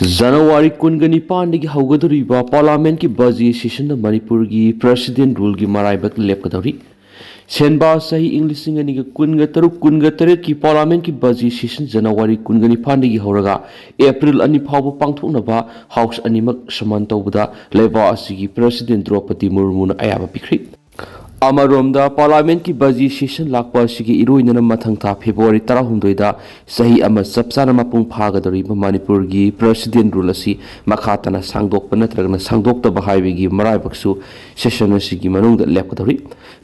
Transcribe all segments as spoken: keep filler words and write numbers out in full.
ꯖꯅꯋꯥꯔꯤ ꯀꯨꯟꯒ ꯅꯤꯄꯥꯟꯗꯒꯤ ꯍꯧꯒꯗꯧꯔꯤꯕ ꯄꯥꯔꯂꯥꯃꯦꯟꯠꯀꯤ ꯕꯖꯦꯠ ꯁꯦꯁꯟꯗ ꯃꯅꯤꯄꯨꯔꯒꯤ ꯄ꯭ꯔꯦꯁꯤꯗꯦꯟꯠ ꯔꯨꯜꯒꯤ ꯃꯔꯥꯏꯕꯛ ꯂꯦꯞꯀꯗꯧꯔꯤ꯫ ꯁꯦꯟꯕꯥ ꯆꯍꯤ ꯏꯪ ꯂꯤꯁꯤꯡ ꯑꯅꯤꯒ ꯀꯨꯟꯒ ꯇꯔꯨꯛ ꯀꯨꯟꯒ ꯇꯔꯦꯠꯀꯤ ꯄꯥꯔꯂꯥꯃꯦꯟꯠꯀꯤ ꯕꯖꯦꯠ ꯁꯦꯁꯟ ꯖꯅꯋꯥꯔꯤ ꯀꯨꯟꯒ ꯅꯤꯄꯥꯟꯗꯒꯤ ꯍꯧꯔꯒ ꯑꯦꯄ꯭ꯔꯤꯜ ꯑꯅꯤ ꯐꯥꯎꯕ ꯄꯥꯡꯊꯣꯛꯅꯕ ꯍꯥꯎꯁ ꯑꯅꯤꯃꯛ ꯁꯃꯟ ꯇꯧꯕꯗ ꯂꯩꯕꯥꯛ ꯑꯁꯤꯒꯤ ꯄ꯭ꯔꯦꯁꯤꯗꯦꯟꯠ ꯗ꯭ꯔꯧꯄꯗꯤ ꯃꯨꯔꯃꯨꯅ ꯑꯌꯥꯕ ꯄꯤꯈ꯭ꯔꯦ꯫ ꯑꯃꯔꯣꯝꯗ ꯄꯥꯔꯂꯥꯃꯦꯟꯠꯀꯤ ꯕꯖꯦꯠ ꯁꯦꯁꯟ ꯂꯥꯛꯄ ꯑꯁꯤꯒꯤ ꯏꯔꯣꯏꯅꯅ ꯃꯊꯪ ꯊꯥ ꯐꯦꯕ꯭ꯔꯨꯋꯥꯔꯤ ꯇꯔꯥꯍꯨꯝꯗꯣꯏꯗ ꯆꯍꯤ ꯑꯃ ꯆꯞ ꯆꯥꯅ ꯃꯄꯨꯡ ꯐꯥꯒꯗꯧꯔꯤꯕ ꯃꯅꯤꯄꯨꯔꯒꯤ ꯄ꯭ꯔꯦꯁꯤꯗꯦꯟꯠ ꯔꯨꯜ ꯑꯁꯤ ꯃꯈꯥ ꯇꯥꯅ ꯁꯥꯡꯗꯣꯛꯄ ꯅꯠꯇ꯭ꯔꯒꯅ ꯁꯥꯡꯗꯣꯛꯇꯕ ꯍꯥꯏꯕꯒꯤ ꯃꯔꯥꯏꯕꯛꯁꯨ ꯁꯦꯁꯟ ꯑꯁꯤꯒꯤ ꯃꯅꯨꯡꯗ ꯂꯦꯞꯀꯗꯧꯔꯤ꯫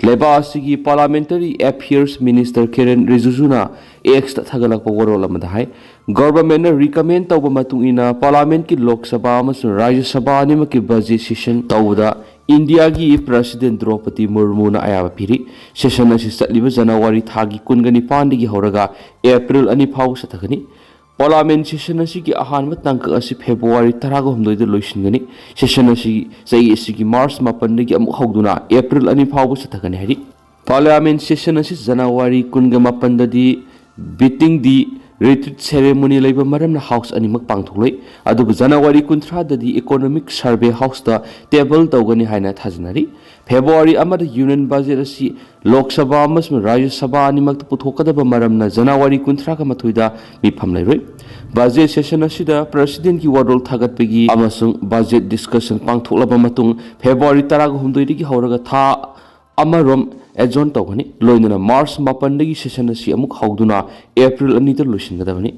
ꯂꯩꯕꯥꯛ ꯑꯁꯤꯒꯤ ꯄꯥꯔꯂꯥꯃꯦꯟꯇꯔꯤ ꯑꯦꯐꯤꯌꯔꯁ ꯃꯤꯅꯤꯁꯇꯔ ꯀꯤꯔꯦꯟ ꯔꯤꯖꯤꯖꯨꯅ ꯑꯦꯛꯁꯇ ꯊꯥꯒꯠꯂꯛꯄ ꯋꯥꯔꯣꯜ ꯑꯃꯗ ꯍꯥꯏ, ꯒꯣꯚꯔꯟꯃꯦꯟꯠꯅ ꯔꯤꯀꯃꯦꯟ ꯇꯧꯕ ꯃꯇꯨꯡ ꯏꯟꯅ ꯄꯥꯔꯂꯥꯃꯦꯟꯠꯀꯤ ꯂꯣꯛ ꯁꯚꯥ ꯑꯃꯁꯨꯡ ꯔꯥꯖ꯭ꯌ ꯁꯚꯥ ꯑꯅꯤꯃꯛꯀꯤ ꯕꯖꯦꯠ ꯁꯦꯁꯟ ꯇꯧꯕꯗ ꯏꯟꯗꯤꯌꯥꯒꯤ ꯄ꯭ꯔꯦꯁꯤꯗꯦꯟꯠ ꯗ꯭ꯔꯧꯄꯗꯤ ꯃꯨꯔꯃꯨꯅ ꯑꯌꯥꯕ ꯄꯤꯔꯤ꯫ ꯁꯦꯁꯟ ꯑꯁꯤ ꯆꯠꯂꯤꯕ ꯖꯅꯋꯥꯔꯤ ꯊꯥꯒꯤ ꯀꯨꯟꯒ ꯅꯤꯄꯥꯟꯗꯒꯤ ꯍꯧꯔꯒ ꯑꯦꯄ꯭ꯔꯤꯜ ꯑꯅꯤ ꯐꯥꯎꯕ ꯆꯠꯊꯒꯅꯤ꯫ ꯄꯥꯔꯂꯥꯃꯦꯟꯠ ꯁꯦꯁꯟ ꯑꯁꯤꯒꯤ ꯑꯍꯥꯟꯕ ꯇꯥꯡꯀꯛ ꯑꯁꯤ ꯐꯦꯕ꯭ꯔꯨꯋꯥꯔꯤ ꯇꯔꯥꯒ ꯍꯨꯝꯗꯣꯏꯗ ꯂꯣꯏꯁꯤꯟꯒꯅꯤ꯫ ꯁꯦꯁꯟ ꯑꯁꯤ ꯆꯍꯤ ꯑꯁꯤꯒꯤ ꯃꯥꯔꯆ ꯃꯥꯄꯟꯗꯒꯤ ꯑꯃꯨꯛ ꯍꯧꯗꯨꯅ ꯑꯦꯄ꯭ꯔꯤꯜ ꯑꯅꯤ ꯐꯥꯎꯕ ꯆꯠꯊꯒꯅꯤ ꯍꯥꯏꯔꯤ꯫ ꯄꯥꯔꯂꯤꯌꯥꯃꯦꯟꯠ ꯁꯦꯁꯟ ꯑꯁꯤ ꯖꯅꯋꯥꯔꯤ ꯀꯨꯟꯒ ꯃꯥꯄꯟꯗꯗꯤ ꯕꯤꯇꯤꯡ ꯗꯤ ꯔꯤꯇ꯭ꯔꯤꯠ ꯁꯦꯔꯦꯃꯣꯅꯤ ꯂꯩꯕ ꯃꯔꯝꯅ ꯍꯥꯎꯁ ꯑꯅꯤꯃꯛ ꯄꯥꯡꯊꯣꯛꯂꯣꯏ꯫ ꯑꯗꯨꯕꯨ ꯖꯅꯋꯥꯔꯤ ꯀꯨꯟꯊ꯭ꯔꯥꯗꯗꯤ ꯏꯀꯣꯅꯣꯃꯤꯛ ꯁꯔꯚꯦ ꯍꯥꯎꯁꯇ ꯇꯦꯕꯜ ꯇꯧꯒꯅꯤ ꯍꯥꯏꯅ ꯊꯥꯖꯅꯔꯤ꯫ ꯐꯦꯕ꯭ꯔꯨꯋꯥꯔꯤ ꯑꯃꯗ ꯌꯨꯅꯤꯌꯟ ꯕꯖꯦꯠ ꯑꯁꯤ ꯂꯣꯛ ꯁꯚꯥ ꯑꯃꯁꯨꯡ ꯔꯥꯖ꯭ꯌ ꯁꯚꯥ ꯑꯅꯤꯃꯛꯇ ꯄꯨꯊꯣꯛꯀꯗꯕ ꯃꯔꯝꯅ ꯖꯅꯋꯥꯔꯤ ꯀꯨꯟꯊ꯭ꯔꯥꯒ ꯃꯥꯊꯣꯏꯗ ꯃꯤꯐꯝ ꯂꯩꯔꯣꯏ꯫ ꯕꯖꯦꯠ ꯁꯦꯁꯟ ꯑꯁꯤꯗ ꯄ꯭ꯔꯦꯁꯤꯗꯦꯟꯠꯀꯤ ꯋꯥꯔꯣꯜ ꯊꯥꯒꯠꯄꯒꯤ ꯑꯃꯁꯨꯡ ꯕꯖꯦꯠ ꯗꯤꯁꯀꯁꯟ ꯄꯥꯡꯊꯣꯛꯂꯕ ꯃꯇꯨꯡ ꯐꯦꯕ꯭ꯔꯨꯋꯥꯔꯤ ꯇꯔꯥꯒ ꯍꯨꯝꯗꯣꯏꯗꯒꯤ ꯍꯧꯔꯒ ꯊꯥ ꯑꯃꯔꯣꯝ ꯑꯦꯖꯣꯔꯟ ꯇꯧꯒꯅꯤ꯫ ꯂꯣꯏꯅꯅ ꯃꯥꯔꯆ ꯃꯥꯄꯟꯗꯒꯤ ꯁꯦꯁꯟ ꯑꯁꯤ ꯑꯃꯨꯛ ꯍꯧꯗꯨꯅ ꯑꯦꯄ꯭ꯔꯤꯜ ꯑꯅꯤꯗ ꯂꯣꯏꯁꯤꯟꯒꯗꯕꯅꯤ꯫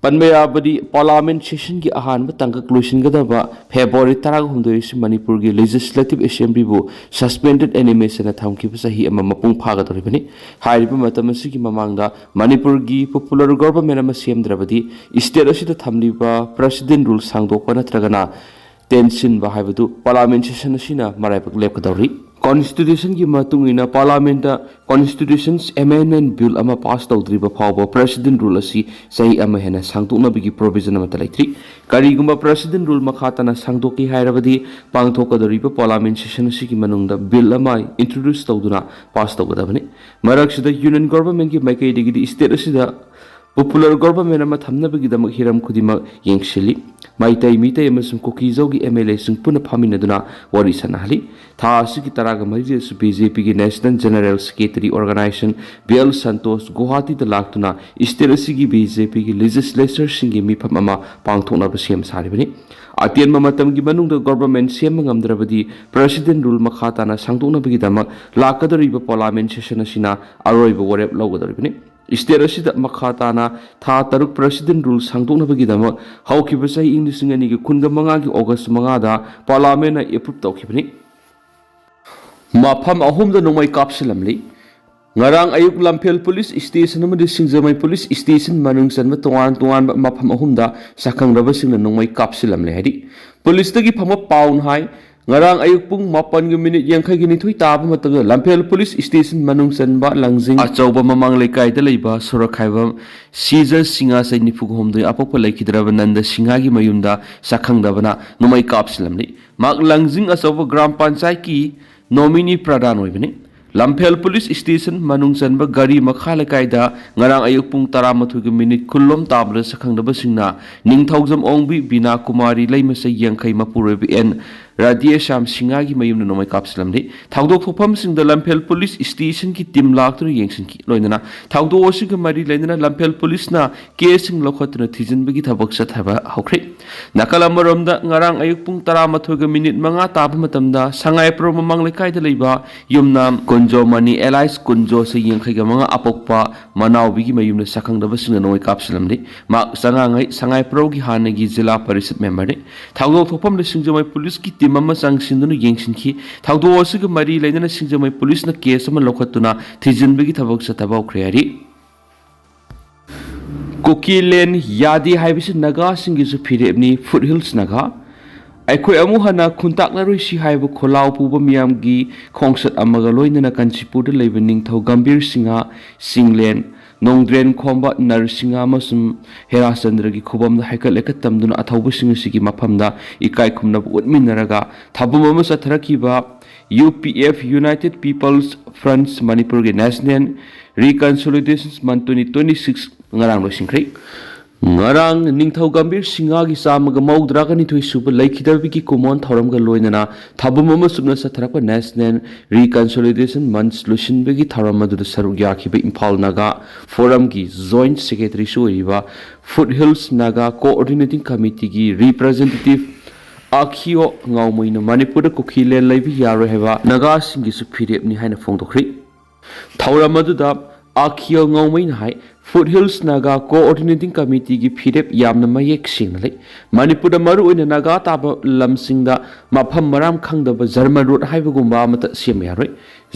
ꯄꯟꯕ ꯌꯥꯕꯗꯤ, ꯄꯥꯔꯂꯤꯌꯥꯃꯦꯟꯠ ꯁꯦꯁꯟꯒꯤ ꯑꯍꯥꯟꯕ ꯇꯥꯡꯀꯛ ꯂꯣꯏꯁꯤꯟꯒꯗꯕ ꯐꯦꯕ꯭ꯔꯨꯋꯥꯔꯤ ꯇꯔꯥꯍꯨꯝꯗꯣꯏ ꯑꯁꯤ ꯃꯅꯤꯄꯨꯔꯒꯤ ꯂꯦꯖꯤꯁꯂꯦꯇꯤꯚ ꯑꯦꯁꯦꯝꯕ꯭ꯂꯤꯕꯨ ꯁꯁꯄꯦꯟꯗꯦꯗ ꯑꯦꯅꯤꯃꯦꯁꯟꯅ ꯊꯝꯈꯤꯕ ꯆꯍꯤ ꯑꯃ ꯃꯄꯨꯡ ꯐꯥꯒꯗꯧꯔꯤꯕꯅꯤ꯫ ꯍꯥꯏꯔꯤꯕ ꯃꯇꯝ ꯑꯁꯤꯒꯤ ꯃꯃꯥꯡꯗ ꯃꯅꯤꯄꯨꯔꯒꯤ ꯄꯣꯄꯨꯂꯔ ꯒꯣꯚꯔꯟꯃꯦꯟꯠ ꯑꯃ ꯁꯦꯝꯗ꯭ꯔꯕꯗꯤ, ꯁ꯭ꯇꯦꯠ ꯑꯁꯤꯗ ꯊꯝꯂꯤꯕ ꯄ꯭ꯔꯦꯁꯤꯗꯦꯟꯠ ꯔꯨꯜ ꯁꯥꯡꯗꯣꯛꯄ ꯅꯠꯇ꯭ꯔꯒꯅ ꯇꯦꯟꯁꯤꯟꯕ ꯍꯥꯏꯕꯗꯨ ꯄꯥꯔꯂꯤꯌꯥꯃꯦꯟꯠ ꯁꯦꯁꯟ ꯑꯁꯤꯅ ꯃꯔꯥꯏꯕꯛ ꯂꯦꯞꯀꯗꯧꯔꯤ꯫ ꯀꯣꯟꯁꯇꯤꯇ꯭ꯌꯨꯁꯟꯒꯤ ꯃꯇꯨꯡ ꯏꯟꯅ ꯄꯥꯔꯂꯤꯌꯥꯃꯦꯟꯠꯇ ꯀꯣꯟꯁꯇꯤꯇ꯭ꯌꯨꯁꯟꯁ ꯑꯦꯃꯦꯟꯗꯃꯦꯟꯠ ꯕꯤꯜ ꯑꯃ ꯄꯥꯁ ꯇꯧꯗ꯭ꯔꯤꯕ ꯐꯥꯎꯕ ꯄ꯭ꯔꯦꯁꯤꯗꯦꯟꯠ ꯔꯨꯜ ꯑꯁꯤ ꯆꯍꯤ ꯑꯃ ꯍꯦꯟꯅ ꯁꯥꯡꯗꯣꯛꯅꯕꯒꯤ ꯄ꯭ꯔꯣꯚꯤꯖꯟ ꯑꯃꯠꯇ ꯂꯩꯇ꯭ꯔꯤ꯫ ꯀꯔꯤꯒꯨꯝꯕ ꯄ꯭ꯔꯦꯁꯤꯗꯦꯟꯠ ꯔꯨꯜ ꯃꯈꯥ ꯇꯥꯅ ꯁꯥꯡꯗꯣꯛꯀꯦ ꯍꯥꯏꯔꯕꯗꯤ, ꯄꯥꯡꯊꯣꯛꯀꯗꯧꯔꯤꯕ ꯄꯥꯔꯂꯤꯌꯥꯃꯦꯟꯠ ꯁꯦꯁꯟ ꯑꯁꯤꯒꯤ ꯃꯅꯨꯡꯗ ꯕꯤꯜ ꯑꯃ ꯏꯟꯇ꯭ꯔꯣꯗ꯭ꯌꯨꯁ ꯇꯧꯗꯨꯅ ꯄꯥꯁ ꯇꯧꯒꯗꯕꯅꯤ꯫ ꯃꯔꯛꯁꯤꯗ ꯌꯨꯅꯤꯌꯟ ꯒꯣꯚꯔꯟꯃꯦꯟꯠꯀꯤ ꯃꯥꯏꯀꯩꯗꯒꯤꯗꯤ ꯁ꯭ꯇꯦꯠ ꯑꯁꯤꯗ ꯄꯣꯄꯨꯂꯔ ꯒꯣꯚꯔꯟꯃꯦꯟ ꯑꯃ ꯊꯝꯅꯕꯒꯤꯗꯃꯛ ꯍꯤꯔꯝ ꯈꯨꯗꯤꯡꯃꯛ ꯌꯦꯡꯁꯤꯜꯂꯤ꯫ ꯃꯩꯇꯩ, ꯃꯤꯇꯩ ꯑꯃꯁꯨꯡ ꯀꯨꯀꯤꯖꯧꯒꯤ ꯑꯦꯝ ꯑꯦꯜ ꯑꯦꯁꯤꯡ ꯄꯨꯟꯅ ꯐꯝꯃꯤꯟꯅꯗꯨꯅ ꯋꯥꯔꯤ ꯁꯥꯅꯍꯜꯂꯤ꯫ ꯊꯥ ꯑꯁꯤꯒꯤ ꯇꯔꯥꯒ ꯃꯔꯤꯗꯁꯨ ꯕꯤ ꯖꯦ ꯄꯤꯒꯤ national general secretary organisation B L Santosh ꯒꯨꯋꯥꯍꯥꯇꯤꯗ ꯂꯥꯛꯇꯨꯅ ꯁ꯭ꯇꯦꯠ ꯑꯁꯤꯒꯤ ꯕꯤ ꯖꯦ ꯄꯤꯒꯤ ꯂꯦꯖꯤꯁꯂꯦꯆꯔꯁꯤꯡꯒꯤ ꯃꯤꯐꯝ ꯑꯃ ꯄꯥꯡꯊꯣꯛꯅꯕ ꯁꯦꯝ ꯁꯥꯔꯤꯕꯅꯤ꯫ ꯑꯇꯦꯟꯕ ꯃꯇꯝꯒꯤ ꯃꯅꯨꯡꯗ ꯒꯣꯚꯔꯟꯃꯦꯟ ꯁꯦꯝꯕ ꯉꯝꯗ꯭ꯔꯕꯗꯤ ꯄ꯭ꯔꯦꯁꯤꯗꯦꯟ ꯔꯨꯜ ꯃꯈꯥ ꯇꯥꯅ ꯁꯥꯡꯗꯣꯛꯅꯕꯒꯤꯗꯃꯛ ꯂꯥꯛꯀꯗꯧꯔꯤꯕ ꯄꯥꯔꯂꯤꯌꯥꯃꯦꯟ ꯁꯦꯁꯟ ꯑꯁꯤꯅ ꯑꯔꯣꯏꯕ ꯋꯥꯔꯦꯞ ꯂꯧꯒꯗꯧꯔꯤꯕꯅꯤ꯫ ꯁ꯭ꯇꯦꯠ ꯑꯁꯤꯗ ꯃꯈꯥ ꯇꯥꯅ ꯊꯥ ꯇꯔꯨꯛ ꯄ꯭ꯔꯦꯁꯤꯗꯦꯟ ꯔꯨꯜ ꯁꯥꯡꯗꯣꯛꯅꯕꯒꯤꯗꯃꯛ ꯍꯧꯈꯤꯕ ꯆꯍꯤ ꯏꯪ ꯂꯤꯁꯤꯡ ꯑꯅꯤꯒꯤ ꯀꯨꯟꯒ ꯃꯉꯥꯒꯤ ꯑꯣꯒꯁ ꯃꯉꯥꯗ ꯄꯥꯔꯂꯤꯌꯥꯃꯦꯟꯅ ꯑꯦꯄ꯭ꯔꯨꯞ ꯇꯧꯈꯤꯕꯅꯤ꯫ ꯃꯐꯝ ꯑꯍꯨꯝꯗ ꯅꯣꯡꯃꯩ ꯀꯥꯞꯁꯤꯜꯂꯝꯂꯤ꯫ ꯉꯔꯥꯡ ꯑꯌꯨꯛ ꯂꯝꯐꯦꯜ ꯄꯨꯂꯤꯁ ꯁ꯭ꯇꯦꯁꯟ ꯑꯃꯗꯤ ꯁꯤꯡꯖꯃꯩ ꯄꯨꯂꯤꯁ ꯁ꯭ꯇꯦꯁꯟ ꯃꯅꯨꯡ ꯆꯟꯕ ꯇꯣꯉꯥꯟ ꯇꯣꯉꯥꯟꯕ ꯃꯐꯝ ꯑꯍꯨꯝꯗ ꯁꯛꯈꯪꯗꯕꯁꯤꯡꯅ ꯅꯣꯡꯃꯩ ꯀꯥꯞꯁꯤꯜꯂꯝꯂꯦ ꯍꯥꯏꯔꯤ꯫ ꯄꯨꯂꯤꯁꯇꯒꯤ ꯐꯪꯕ ꯄꯥꯎꯅ ꯍꯥꯏ, ꯉꯔꯥꯡ ꯑꯌꯨꯛ ꯄꯨꯡ ꯃꯥꯄꯟꯒ ꯃꯤꯅꯤꯠ ꯌꯥꯡꯈꯩꯒ ꯅꯤꯊꯣꯏ ꯇꯥꯕ ꯃꯇꯝꯗ ꯂꯝꯐꯦꯜ ꯄꯨꯂꯤꯁ ꯁ꯭ꯇꯦꯁꯟ ꯃꯅꯨꯡ ꯆꯟꯕ ꯂꯪꯖꯤꯡ ꯑꯆꯧꯕ ꯃꯃꯥꯡ ꯂꯩꯀꯥꯏꯗ ꯂꯩꯕ ꯁꯣꯔꯣꯛꯈꯥꯏꯕꯝ ꯁꯤꯖ ꯁꯤꯡꯍ ꯆꯍꯤ ꯅꯤꯐꯨ ꯍꯨꯝꯗꯣꯏ ꯑꯄꯣꯛꯄ ꯂꯩꯈꯤꯗ꯭ꯔꯕ ꯅꯟꯗ ꯁꯤꯡꯍꯒꯤ ꯃꯌꯨꯝꯗ ꯁꯛꯈꯪꯗꯕꯅ ꯅꯣꯡꯃꯩ ꯀꯥꯞꯁꯤꯜꯂꯝꯂꯤ꯫ ꯃꯍꯥꯛ ꯂꯪꯖꯤꯡ ꯑꯆꯧꯕ ꯒ꯭ꯔꯥꯝ ꯄꯟꯆꯥꯌꯠꯀꯤ ꯅꯣꯃꯤꯅꯤ ꯄ꯭ꯔꯙꯥꯟ ꯑꯣꯏꯕꯅꯤ꯫ ꯂꯝꯐꯦꯜ ꯄꯨꯂꯤꯁ ꯁ꯭ꯇꯦꯁꯟ ꯃꯅꯨꯡ ꯆꯟꯕ ꯒꯥꯔꯤ ꯃꯈꯥ ꯂꯩꯀꯥꯏꯗ ꯉꯔꯥꯡ ꯑꯌꯨꯛ ꯄꯨꯡ ꯇꯔꯥꯃꯥꯊꯣꯏꯒ ꯃꯤꯅꯤꯠ ꯀꯨꯟꯂꯣꯝ ꯇꯥꯕꯗ ꯁꯛꯈꯪꯗꯕꯁꯤꯡꯅ ꯅꯤꯡꯊꯧꯖꯝ ꯑꯣꯡꯕꯤ ꯕꯤꯅꯥ ꯀꯨꯃꯥꯔꯤ, ꯂꯩꯃ ꯆꯍꯤ ꯌꯥꯡꯈꯩ, ꯃꯄꯨꯔꯣꯏꯕ ꯑꯦꯟ ꯔꯥꯙꯦꯁ꯭ꯌꯥꯝ ꯁꯤꯡꯍꯒꯤ ꯃꯌꯨꯝꯗ ꯅꯣꯡꯃꯩ ꯀꯥꯞꯁꯤꯜꯂꯝꯂꯤ꯫ ꯊꯧꯗꯣꯛ ꯊꯣꯛꯐꯝꯁꯤꯡꯗ ꯂꯝꯐꯦꯜ ꯄꯨꯂꯤꯁ ꯁ꯭ꯇꯦꯁꯟꯒꯤ ꯇꯤꯝ ꯂꯥꯛꯇꯨꯅ ꯌꯦꯡꯁꯤꯟꯈꯤ꯫ ꯂꯣꯏꯅꯅ ꯊꯧꯗꯣꯛ ꯑꯁꯤꯒ ꯃꯔꯤ ꯂꯩꯅꯅ ꯂꯝꯐꯦꯜ ꯄꯨꯂꯤꯁꯅ ꯀꯦꯁꯁꯤꯡ ꯂꯧꯈꯠꯇꯨꯅ ꯊꯤꯖꯤꯟꯕꯒꯤ ꯊꯕꯛ ꯆꯠꯊꯕ ꯍꯧꯈ꯭ꯔꯦ꯫ ꯅꯥꯀꯜ ꯑꯃꯔꯣꯝꯗ, ꯉꯔꯥꯡ ꯑꯌꯨꯛ ꯄꯨꯡ ꯇꯔꯥꯃꯥꯊꯣꯏꯒ ꯃꯤꯅꯤꯠ ꯃꯉꯥ ꯇꯥꯕ ꯃꯇꯝꯗ ꯁꯉꯥꯏꯄ꯭ꯔꯧ ꯃꯃꯥꯡ ꯂꯩꯀꯥꯏꯗ ꯂꯩꯕ ꯌꯨꯝꯅꯥꯝ ꯀꯨꯟꯖꯣ ꯃꯅꯤ ꯑꯦꯂꯥꯏꯁ ꯀꯨꯟꯖꯣ ꯆꯍꯤ ꯌꯥꯡꯈꯩꯒ ꯃꯉꯥ ꯑꯄꯣꯛꯄ ꯃꯅꯥꯎꯕꯤꯒꯤ ꯃꯌꯨꯝꯗ ꯁꯛꯈꯪꯗꯕꯁꯤꯡꯅ ꯅꯣꯡꯃꯩ ꯀꯥꯞꯁꯤꯜꯂꯝꯂꯤ꯫ ꯃꯍꯥꯛ ꯆꯉꯥꯡꯉꯩ ꯁꯉꯥꯏꯄ꯭ꯔꯧꯒꯤ ꯍꯥꯟꯅꯒꯤ ꯖꯤꯂꯥ ꯄꯔꯤꯁꯠ ꯃꯦꯝꯕꯔꯅꯤ꯫ ꯊꯧꯗꯣꯛ ꯊꯣꯛꯐꯝꯗ ꯁꯤꯡꯖꯃꯩ ꯄꯨꯂꯤꯁꯀꯤ ꯇꯤꯝ ꯑꯃ ꯆꯪꯁꯤꯟꯗꯨꯅ ꯌꯦꯡꯁꯤꯟꯈꯤ꯫ ꯊꯧꯗꯣꯛ ꯑꯁꯤꯒ ꯃꯔꯤ ꯂꯩꯅꯅ ꯁꯤꯡꯖꯃꯩ ꯄꯨꯂꯤꯁꯅ ꯀꯦꯁ ꯑꯃ ꯂꯧꯈꯠꯇꯨꯅ ꯊꯤꯖꯤꯟꯕꯒꯤ ꯊꯕꯛ ꯆꯠꯊꯕ ꯍꯧꯈ꯭ꯔꯦ ꯍꯥꯏꯔꯤ꯫ ꯀꯨꯀꯤꯂꯦꯟ ꯌꯥꯗꯦ ꯍꯥꯏꯕꯁꯤ ꯅꯥꯒꯥꯁꯤꯡꯒꯤꯁꯨ ꯐꯤꯔꯦꯞꯅꯤ, ꯐꯨꯠ ꯍꯤꯜꯁ ꯅꯥꯒꯥ꯫ ꯑꯩꯈꯣꯏ ꯑꯃꯨꯛ ꯍꯟꯅ ꯈꯨꯟꯇꯥꯛꯅꯔꯣꯏꯁꯤ ꯍꯥꯏꯕ ꯈꯣꯜꯂꯥꯎ ꯄꯨꯕ ꯃꯤꯌꯥꯝꯒꯤ ꯈꯣꯡꯆꯠ ꯑꯃꯒ ꯂꯣꯏꯅꯅ ꯀꯥꯟꯆꯤꯄꯨꯔꯗ ꯂꯩꯕ ꯅꯤꯡꯊꯧ ꯒꯝꯚꯤꯔ ꯁꯤꯡꯍ, ꯆꯤꯡꯂꯦꯟ, ꯅꯣꯡꯗ꯭ꯔꯦꯟ ꯈꯣꯝꯕ, ꯅꯔꯁꯤꯡꯍ ꯑꯃꯁꯨꯡ ꯍꯦꯔꯥꯆꯟꯗ꯭ꯔꯒꯤ ꯈꯨꯕꯝꯗ ꯍꯥꯏꯀꯠ ꯂꯩꯀꯠ ꯇꯝꯗꯨꯅ ꯑꯊꯧꯕꯁꯤꯡ ꯑꯁꯤꯒꯤ ꯃꯐꯝꯗ ꯏꯀꯥꯏ ꯈꯨꯝꯅꯕ ꯎꯠꯃꯤꯟꯅꯔꯒ ꯊꯧꯐꯝ ꯑꯃ ꯆꯠꯊꯔꯛꯈꯤꯕ U P F, United People's Front ꯃꯅꯤꯄꯨꯔꯒꯤ National Reconciliation Movement twenty twenty six ꯉꯔꯥꯡ ꯂꯣꯏꯁꯤꯟꯈ꯭ꯔꯦ꯫ ꯉꯔꯥꯡ ꯅꯤꯡꯊꯧ ꯒꯝꯚꯤꯔ ꯁꯤꯡꯍꯒꯤ ꯆꯥꯝꯃꯒ ꯃꯧꯗ꯭ꯔꯥꯒ ꯅꯤꯊꯣꯏ ꯁꯨꯕ ꯂꯩꯈꯤꯗꯕꯒꯤ ꯀꯨꯃꯣꯟ ꯊꯧꯔꯝꯒ ꯂꯣꯏꯅꯅ ꯊꯧꯕꯨꯝ ꯑꯃ ꯆꯨꯞꯅ ꯆꯠꯊꯔꯛꯄ National Reconciliation Month ꯂꯣꯏꯁꯤꯟꯕꯒꯤ ꯊꯧꯔꯝ ꯑꯗꯨꯗ ꯁꯔꯨꯛ ꯌꯥꯈꯤꯕ ꯏꯝꯐꯥꯜ ꯅꯥꯒꯥ ꯐꯣꯔꯝꯒꯤ Joint Secretaryꯁꯨ ꯑꯣꯏꯔꯤꯕ Foothills Naga Coordinating Committeeꯒꯤ Representative ꯑꯈꯤꯌꯣ ꯉꯥꯎꯃꯩꯅ ꯃꯅꯤꯄꯨꯔꯗ ꯀꯨꯀꯤꯂꯦꯟ ꯂꯩꯕ ꯌꯥꯔꯣꯏ ꯍꯥꯏꯕ ꯅꯥꯒꯥꯁꯤꯡꯒꯤꯁꯨ ꯐꯤꯔꯦꯞꯅꯤ ꯍꯥꯏꯅ ꯐꯣꯡꯗꯣꯛꯈ꯭ꯔꯤ꯫ ꯊꯧꯔꯝ ꯑꯗꯨꯗ ꯑꯈꯤꯌꯣ ꯉꯥꯎꯃꯩꯅ ꯍꯥꯏ, Foothills Naga Coordinating Committeeꯒꯤ ꯐꯤꯔꯦꯞ ꯌꯥꯝꯅ ꯃꯌꯦꯛ ꯁꯦꯡꯅ ꯂꯩ꯫ ꯃꯅꯤꯄꯨꯔꯗ ꯃꯔꯨꯑꯣꯏꯅ ꯅꯥꯒꯥ ꯇꯥꯕ ꯂꯝꯁꯤꯡꯗ ꯃꯐꯝ ꯃꯔꯥꯡ ꯈꯪꯗꯕ German road ꯍꯥꯏꯕꯒꯨꯝꯕ ꯑꯃꯠꯇ ꯁꯦꯝꯕ ꯌꯥꯔꯣꯏ꯫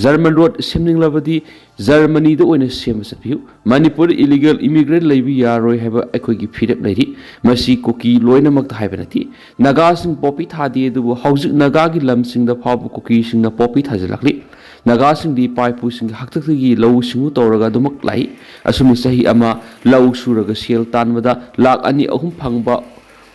German road ꯁꯦꯝꯅꯤꯡꯂꯕꯗꯤ ꯖꯔꯃꯅꯤꯗ ꯑꯣꯏꯅ ꯁꯦꯝꯕ ꯆꯠꯄꯤꯌꯨ꯫ ꯃꯅꯤꯄꯨꯔꯗ illegal immigrant ꯂꯩꯕ ꯌꯥꯔꯣꯏ ꯍꯥꯏꯕ ꯑꯩꯈꯣꯏꯒꯤ ꯐꯤꯔꯦꯞ ꯂꯩꯔꯤ꯫ ꯃꯁꯤ ꯀꯨꯀꯤ ꯂꯣꯏꯅꯃꯛꯇ ꯍꯥꯏꯕ ꯅꯠꯇꯦ꯫ ꯅꯥꯒꯥꯁꯤꯡ ꯄꯣꯄꯤ ꯊꯥꯗꯦ, ꯑꯗꯨꯕꯨ ꯍꯧꯖꯤꯛ ꯅꯥꯒꯥꯒꯤ ꯂꯝꯁꯤꯡꯗ ꯐꯥꯎꯕ ꯀꯨꯀꯤꯁꯤꯡꯅ ꯄꯣꯄꯤ ꯊꯥꯖꯤꯜꯂꯛꯂꯤ꯫ ꯅꯥꯒꯥꯁꯤꯡꯗꯤ ꯏꯄꯥ ꯏꯄꯨꯁꯤꯡꯒꯤ ꯍꯥꯛꯇꯛꯇꯒꯤ ꯂꯧꯎ ꯁꯤꯡꯎ ꯇꯧꯔꯒ ꯑꯗꯨꯃꯛ ꯂꯥꯛꯏ꯫ ꯑꯁꯨꯝꯅ ꯆꯍꯤ ꯑꯃ ꯂꯧ ꯁꯨꯔꯒ ꯁꯦꯜ ꯇꯥꯟꯕꯗ ꯂꯥꯈ ꯑꯅꯤ ꯑꯍꯨꯝ ꯐꯪꯕ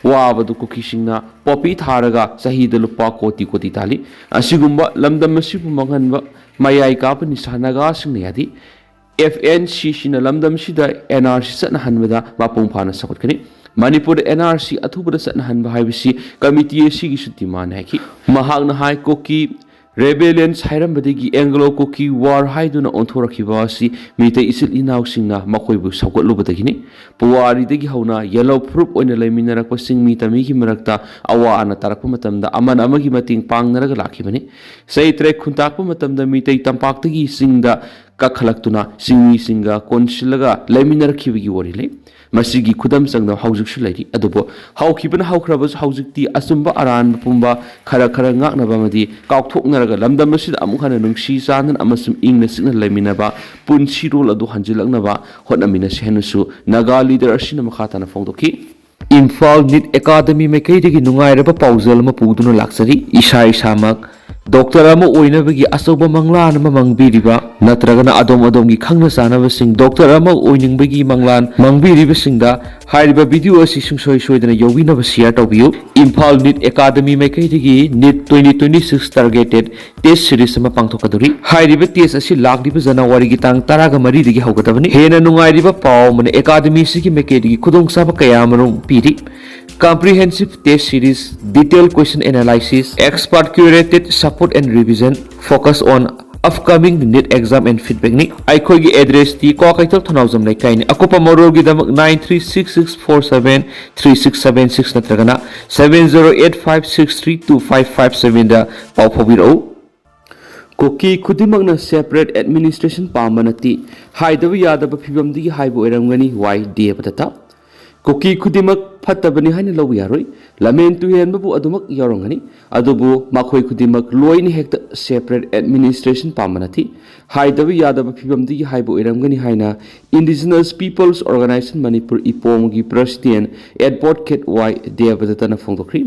ꯋꯥꯕꯗꯨ ꯀꯨꯀꯤꯁꯤꯡꯅ ꯄꯣꯄꯤ ꯊꯥꯔꯒ ꯆꯍꯤꯗ ꯂꯨꯄꯥ ꯀꯣꯇꯤ ꯀꯣꯇꯤ ꯇꯥꯜꯂꯤ꯫ ꯑꯁꯤꯒꯨꯝꯕ ꯂꯝꯗꯝ ꯑꯁꯤꯕꯨ ꯃꯥꯡꯍꯟꯕ ꯃꯌꯥꯏ ꯀꯥꯕ ꯅꯤꯁꯥ ꯅꯥꯒꯥꯁꯤꯡꯅ ꯌꯥꯗꯦ꯫ ꯑꯦꯐ ꯑꯦꯟ ꯁꯤ ꯁꯤꯅ ꯂꯝꯗꯝꯁꯤꯗ ꯑꯦꯟ ꯑꯥꯔ ꯁꯤ ꯆꯠꯅꯍꯟꯕꯗ ꯃꯄꯨꯡ ꯐꯥꯅ ꯁꯧꯒꯠꯀꯅꯤ꯫ ꯃꯅꯤꯄꯨꯔꯗ ꯑꯦꯟ ꯑꯥꯔ ꯁꯤ ꯑꯊꯨꯕꯗ ꯆꯠꯅꯍꯟꯕ ꯍꯥꯏꯕꯁꯤ ꯀꯃꯤꯇꯤ ꯑꯁꯤꯒꯤꯁꯨ ꯗꯤꯃꯥꯟ ꯍꯥꯏꯈꯤ꯫ ꯃꯍꯥꯛꯅ ꯍꯥꯏ, ꯀꯨꯀꯤ ꯔꯦꯕꯦꯂꯤꯌꯟꯁ ꯍꯥꯏꯔꯝꯕꯗꯒꯤ ꯑꯦꯡꯒ꯭ꯂꯣ ꯀꯨꯀꯤ ꯋꯥꯔ ꯍꯥꯏꯗꯨꯅ ꯑꯣꯟꯊꯣꯔꯛꯈꯤꯕ ꯑꯁꯤ ꯃꯤꯇꯩ ꯏꯆꯤꯜ ꯏꯅꯥꯎꯁꯤꯡꯅ ꯃꯈꯣꯏꯕꯨ ꯁꯧꯒꯠꯂꯨꯕꯗꯒꯤꯅꯤ꯫ ꯄꯨꯋꯥꯔꯤꯗꯒꯤ ꯍꯧꯅ ꯌꯦꯜꯍꯧ ꯐꯨꯔꯨꯞ ꯑꯣꯏꯅ ꯂꯩꯃꯤꯟꯅꯔꯛꯄ ꯆꯤꯡꯃꯤ ꯇꯝꯃꯤꯒꯤ ꯃꯔꯛꯇ ꯑꯋꯥ ꯑꯅꯥ ꯇꯥꯔꯛꯄ ꯃꯇꯝꯗ ꯑꯃꯅ ꯑꯃꯒꯤ ꯃꯇꯦꯡ ꯄꯥꯡꯅꯔꯒ ꯂꯥꯛꯈꯤꯕꯅꯤ꯫ ꯆꯩꯇ꯭ꯔꯦ ꯈꯨꯟꯇꯥꯛꯄ ꯃꯇꯝꯗ ꯃꯤꯇꯩ ꯇꯝꯄꯥꯛꯇꯒꯤ ꯆꯤꯡꯗ ꯀꯥꯈꯠꯂꯛꯇꯨꯅ ꯆꯤꯡꯃꯤꯁꯤꯡꯒ ꯀꯣꯟꯁꯤꯜꯂꯒ ꯂꯩꯃꯤꯟꯅꯔꯛꯈꯤꯕꯒꯤ ꯋꯥꯔꯤ ꯂꯩ꯫ ꯃꯁꯤꯒꯤ ꯈꯨꯗꯝ ꯆꯥꯡꯗꯝ ꯍꯧꯖꯤꯛꯁꯨ ꯂꯩꯔꯤ꯫ ꯑꯗꯨꯕꯨ ꯍꯧꯈꯤꯕꯅ ꯍꯧꯈ꯭ꯔꯕꯁꯨ, ꯍꯧꯖꯤꯛꯇꯤ ꯑꯆꯨꯝꯕ ꯑꯔꯥꯟꯕ ꯄꯨꯝꯕ ꯈꯔ ꯈꯔ ꯉꯥꯛꯅꯕ ꯑꯃꯗꯤ ꯀꯥꯎꯊꯣꯛꯅꯔꯒ ꯂꯝꯗꯝ ꯑꯁꯤꯗ ꯑꯃꯨꯛ ꯍꯟꯅ ꯅꯨꯡꯁꯤ ꯆꯥꯟꯅꯅ ꯑꯃꯁꯨꯡ ꯏꯪꯅ ꯆꯤꯛꯅ ꯂꯩꯃꯤꯟꯅꯕ ꯄꯨꯟꯁꯤꯔꯣꯜ ꯑꯗꯨ ꯍꯟꯖꯤꯜꯂꯛꯅꯕ ꯍꯣꯠꯅꯃꯤꯟꯅꯁꯤ ꯍꯥꯏꯅꯁꯨ ꯅꯥꯒꯥ ꯂꯤꯗꯔ ꯑꯁꯤꯅ ꯃꯈꯥ ꯇꯥꯅ ꯐꯣꯡꯗꯣꯛꯈꯤ꯫ ꯏꯝꯐꯥꯜ ꯅꯤꯠ ꯑꯦꯀꯥꯗꯃꯤ ꯃꯥꯏꯀꯩꯗꯒꯤ ꯅꯨꯡꯉꯥꯏꯔꯕ ꯄꯥꯎꯖꯦꯜ ꯑꯃ ꯄꯨꯗꯨꯅ ꯂꯥꯛꯆꯔꯤ꯫ ꯏꯁꯥ ꯏꯁꯥꯃꯛ ꯗꯣꯛꯇꯔ ꯑꯃ ꯑꯣꯏꯅꯕꯒꯤ ꯑꯆꯧꯕ ꯃꯪꯂꯥꯟ ꯑꯃ ꯃꯪꯕꯤꯔꯤꯕ ꯅꯠꯇ꯭ꯔꯒꯅ ꯑꯗꯣꯝ ꯑꯗꯣꯝꯒꯤ ꯈꯪꯅ ꯆꯥꯟꯅꯕꯁꯤꯡ ꯗꯣꯛꯇꯔ ꯑꯃ ꯑꯣꯏꯅꯤꯡꯕꯒꯤ ꯃꯪꯂꯥꯟ ꯃꯪꯕꯤꯔꯤꯕꯁꯤꯡꯗ ꯍꯥꯏꯔꯤꯕ ꯚꯤꯗꯤꯑꯣ ꯑꯁꯤ ꯁꯨꯡꯁꯣꯏ ꯁꯣꯏꯗꯅ ꯌꯧꯕꯤꯅꯕ ꯁꯤꯌꯔ ꯇꯧꯕꯤꯌꯨ꯫ ꯏꯝꯐꯥꯜ ꯅꯤꯠ ꯑꯦꯀꯥꯗꯃꯤ ꯃꯥꯏꯀꯩꯗꯒꯤ NEET twenty twenty six targeted test series ꯑꯃ ꯄꯥꯡꯊꯣꯛꯀꯗꯧꯔꯤ꯫ ꯍꯥꯏꯔꯤꯕ ꯇꯦꯁ ꯑꯁꯤ ꯂꯥꯛꯂꯤꯕ ꯖꯅꯋꯥꯔꯤꯒꯤ ꯇꯥꯡ ꯇꯔꯥꯒ ꯃꯔꯤꯗꯒꯤ ꯍꯧꯒꯗꯕꯅꯤ꯫ ꯍꯦꯟꯅ ꯅꯨꯡꯉꯥꯏꯔꯤꯕ ꯄꯥꯎ ꯑꯃꯅ ꯑꯦꯀꯥꯗꯃꯤ ꯑꯁꯤꯒꯤ ꯃꯥꯏꯀꯩꯗꯒꯤ ꯈꯨꯗꯣꯡꯆꯥꯕ ꯀꯌꯥ ꯑꯃꯔꯣꯝ ꯄꯤꯔꯤ꯫ Comprehensive test series, detailed question analysis, expert curated support and revision, focus on upcoming NEET exam and feedback ꯅꯤ꯫ ꯑꯩꯈꯣꯏꯒꯤ ꯑꯦꯗ꯭ꯔꯦꯁꯇꯤ ꯀ꯭ꯋꯥꯀꯩꯊꯦꯜ ꯊꯧꯅꯥꯎꯖꯝ ꯂꯩꯀꯥꯏꯅꯤ꯫ ꯑꯀꯨꯞꯄ ꯃꯔꯣꯜꯒꯤꯗꯃꯛ nine three six six four seven three six seven six ꯅꯠꯇ꯭ꯔꯒꯅ seven zero eight five six three two five five seven ꯗ ꯄꯥꯎ ꯐꯥꯎꯕꯤꯔꯛꯎ꯫ ꯀꯨꯀꯤ ꯈꯨꯗꯤꯡꯃꯛꯅ separate administration ꯄꯥꯝꯕ ꯅꯠꯇꯦ ꯍꯥꯏꯗꯕ ꯌꯥꯗꯕ ꯐꯤꯕꯝꯗꯒꯤ ꯍꯥꯏꯕ ꯑꯣꯏꯔꯝꯒꯅꯤ ꯋꯥꯏ ꯗꯦꯕꯗꯠꯇ꯫ ꯀꯨꯀꯤ ꯈꯨꯗꯤꯡꯃꯛ ꯐꯠꯇꯕꯅꯤ ꯍꯥꯏꯅ ꯂꯧꯕ ꯌꯥꯔꯣꯏ꯫ ꯂꯝꯍꯦꯟ ꯇꯨꯍꯦꯟꯕꯕꯨ ꯑꯗꯨꯃꯛ ꯌꯥꯎꯔꯝꯒꯅꯤ꯫ ꯑꯗꯨꯕꯨ ꯃꯈꯣꯏ ꯈꯨꯗꯤꯡꯃꯛ ꯂꯣꯏꯅ ꯍꯦꯛꯇ separate administration ꯄꯥꯝꯕ ꯅꯠꯇꯦ ꯍꯥꯏꯗꯕ ꯌꯥꯗꯕ ꯐꯤꯕꯝꯗꯒꯤ ꯍꯥꯏꯕ ꯑꯣꯏꯔꯝꯒꯅꯤ ꯍꯥꯏꯅ Indigenous Peoples Organisation Manipur ꯏꯄꯣꯝꯒꯤ president advocate ꯋꯥꯏ ꯗꯦꯕꯗꯠꯇꯅ ꯐꯣꯡꯗꯣꯛꯈ꯭ꯔꯤ꯫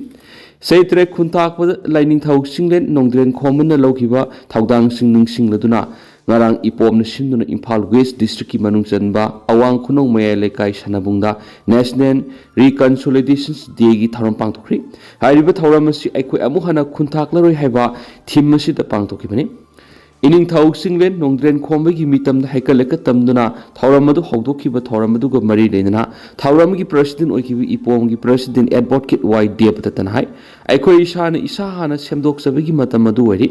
ꯆꯩꯇ꯭ꯔꯦ ꯈꯨꯟꯇꯥꯛꯄꯗ ꯂꯥꯏꯅꯤꯡꯊꯧ ꯆꯤꯡꯂꯦꯟ ꯅꯣꯡꯗ꯭ꯔꯦꯟ ꯈꯣꯝꯕꯅ ꯂꯧꯈꯤꯕ ꯊꯧꯗꯥꯡꯁꯤꯡ ꯅꯤꯡꯁꯤꯡꯂꯗꯨꯅ ꯉꯔꯥꯡ ꯏꯄꯣꯝꯅ ꯁꯤꯟꯗꯨꯅ ꯏꯝꯐꯥꯜ ꯋꯦꯁ ꯗꯤꯁꯇ꯭ꯔꯤꯛꯀꯤ ꯃꯅꯨꯡ ꯆꯟꯕ ꯑꯋꯥꯡ ꯈꯨꯅꯧ ꯃꯌꯥꯏ ꯂꯩꯀꯥꯏ ꯁꯅꯥꯕꯨꯡꯗ National Reconciliation Dayꯒꯤ ꯊꯧꯔꯝ ꯄꯥꯡꯊꯣꯛꯈ꯭ꯔꯤ꯫ ꯍꯥꯏꯔꯤꯕ ꯊꯧꯔꯝ ꯑꯁꯤ ꯑꯩꯈꯣꯏ ꯑꯃꯨꯛ ꯍꯟꯅ ꯈꯨꯟ ꯊꯥꯛꯂꯔꯣꯏ ꯍꯥꯏꯕ theme ꯑꯁꯤꯗ ꯄꯥꯡꯊꯣꯛꯈꯤꯕꯅꯤ꯫ ꯏꯅꯤꯡꯊꯧ ꯆꯤꯡꯂꯦꯟ ꯅꯣꯡꯗ꯭ꯔꯦꯟ ꯈꯣꯝꯕꯒꯤ ꯃꯤꯇꯝꯗ ꯍꯩꯀꯠ ꯂꯩꯀꯠ ꯇꯝꯗꯨꯅ ꯊꯧꯔꯝ ꯑꯗꯨ ꯍꯧꯗꯣꯛꯈꯤꯕ ꯊꯧꯔꯝ ꯑꯗꯨꯒ ꯃꯔꯤ ꯂꯩꯅꯅ ꯊꯧꯔꯝꯒꯤ president ꯑꯣꯏꯈꯤꯕ ꯏꯄꯣꯝꯒꯤ president advocate ꯋꯥꯏ ꯗꯦꯕꯗꯠꯇꯅ ꯍꯥꯏ, ꯑꯩꯈꯣꯏ ꯏꯁꯥꯅ ꯏꯁꯥ ꯍꯥꯟꯅ ꯁꯦꯝꯗꯣꯛꯆꯕꯒꯤ ꯃꯇꯝ ꯑꯗꯨ ꯑꯣꯏꯔꯤ꯫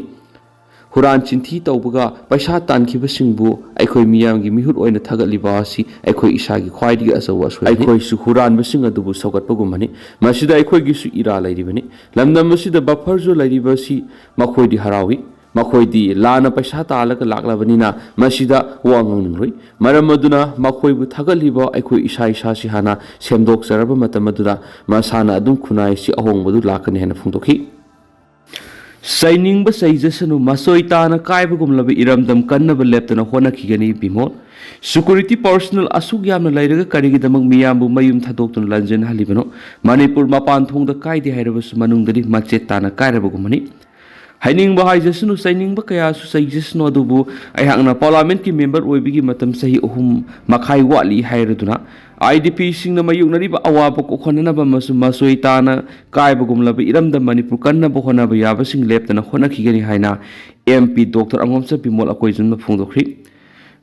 ꯍꯨꯔꯥꯟ ꯆꯤꯟꯊꯤ ꯇꯧꯕꯒ ꯄꯩꯁꯥ ꯇꯥꯟꯈꯤꯕꯁꯤꯡꯕꯨ ꯑꯩꯈꯣꯏ ꯃꯤꯌꯥꯝꯒꯤ ꯃꯤꯍꯨꯠ ꯑꯣꯏꯅ ꯊꯥꯒꯠꯂꯤꯕ ꯑꯁꯤ ꯑꯩꯈꯣꯏ ꯏꯁꯥꯒꯤ ꯈ꯭ꯋꯥꯏꯗꯒꯤ ꯑꯆꯧꯕ ꯑꯁꯣꯏꯕꯅꯤ꯫ ꯑꯩꯈꯣꯏꯁꯨ ꯍꯨꯔꯥꯟꯕꯁꯤꯡ ꯑꯗꯨꯕꯨ ꯁꯧꯒꯠꯄꯒꯨꯝꯕꯅꯤ꯫ ꯃꯁꯤꯗ ꯑꯩꯈꯣꯏꯒꯤꯁꯨ ꯏꯔꯥ ꯂꯩꯔꯤꯕꯅꯤ꯫ ꯂꯝꯗꯝ ꯑꯁꯤꯗ buffer zone ꯂꯩꯔꯤꯕ ꯑꯁꯤ ꯃꯈꯣꯏꯗꯤ ꯍꯔꯥꯎꯏ꯫ ꯃꯈꯣꯏꯗꯤ ꯂꯥꯟꯅ ꯄꯩꯁꯥ ꯇꯥꯜꯂꯒ ꯂꯥꯛꯂꯕꯅꯤꯅ ꯃꯁꯤꯗ ꯋꯥ ꯉꯥꯡꯅꯤꯡꯂꯣꯏ꯫ ꯃꯔꯝ ꯑꯗꯨꯅ ꯃꯈꯣꯏꯕꯨ ꯊꯥꯒꯠꯂꯤꯕ ꯑꯩꯈꯣꯏ ꯏꯁꯥ ꯏꯁꯥꯁꯤ ꯍꯥꯟꯅ ꯁꯦꯝꯗꯣꯛꯆꯔꯕ ꯃꯇꯝ ꯑꯗꯨꯗ ꯃꯁꯥꯅ ꯑꯗꯨꯝ ꯈꯨꯟꯅꯥꯏꯁꯤ ꯑꯍꯣꯡꯕꯗꯨ ꯂꯥꯛꯀꯅꯤ ꯍꯥꯏꯅ ꯐꯣꯡꯗꯣꯛꯈꯤ꯫ ꯆꯩꯅꯤꯡꯕ ꯆꯩꯖꯁꯅꯨ, ꯃꯆꯣꯏ ꯇꯥꯅ ꯀꯥꯏꯕꯒꯨꯝꯂꯕ ꯏꯔꯝꯗꯝ ꯀꯟꯅꯕ ꯂꯦꯞꯇꯅ ꯍꯣꯠꯅꯈꯤꯒꯅꯤ ꯕꯤꯃꯣꯜ꯫ Security personnel ꯑꯁꯨꯛ ꯌꯥꯝꯅ ꯂꯩꯔꯒ ꯀꯔꯤꯒꯤꯗꯃꯛ ꯃꯤꯌꯥꯝꯕꯨ ꯃꯌꯨꯝ ꯊꯥꯗꯣꯛꯇꯨꯅ ꯂꯥꯟꯖꯦꯟꯍꯜꯂꯤꯕꯅꯣ? ꯃꯅꯤꯄꯨꯔ ꯃꯄꯥꯟ ꯊꯣꯡꯗ ꯀꯥꯏꯗꯦ ꯍꯥꯏꯔꯕꯁꯨ ꯃꯅꯨꯡꯗꯗꯤ ꯃꯆꯦꯠ ꯇꯥꯅ ꯀꯥꯏꯔꯕꯒꯨꯝꯕꯅꯤ꯫ ꯍꯥꯏꯅꯤꯡꯕ ꯍꯥꯏꯖꯁꯅꯨ, ꯆꯩꯅꯤꯡꯕ ꯀꯌꯥꯁꯨ ꯆꯩꯖꯁꯅꯨ, ꯑꯗꯨꯕꯨ ꯑꯩꯍꯥꯛꯅ ꯄꯥꯔꯂꯥꯃꯦꯟꯠꯀꯤ ꯃꯦꯝꯕꯔ ꯑꯣꯏꯕꯒꯤ ꯃꯇꯝ ꯆꯍꯤ ꯑꯍꯨꯝ ꯃꯈꯥꯏ ꯋꯥꯠꯂꯤ ꯍꯥꯏꯔꯗꯨꯅ, IDPꯁꯤꯡꯅ ꯃꯥꯌꯣꯛꯅꯔꯤꯕ ꯑꯋꯥꯕ ꯀꯣꯛꯍꯟꯅꯅꯕ ꯑꯃꯁꯨꯡ ꯃꯆꯣꯏ ꯇꯥꯅ ꯀꯥꯏꯕꯒꯨꯝꯂꯕ ꯏꯔꯝꯗꯝ ꯃꯅꯤꯄꯨꯔ ꯀꯟꯅꯕ ꯍꯣꯠꯅꯕ ꯌꯥꯕꯁꯤꯡ ꯂꯦꯞꯇꯅ ꯍꯣꯠꯅꯈꯤꯒꯅꯤ ꯍꯥꯏꯅ MP Doctor ꯑꯉꯣꯝꯆꯥ ꯕꯤꯃꯣꯜ ꯑꯀꯣꯏꯖꯝꯅ ꯐꯣꯡꯗꯣꯛꯈ꯭ꯔꯤ꯫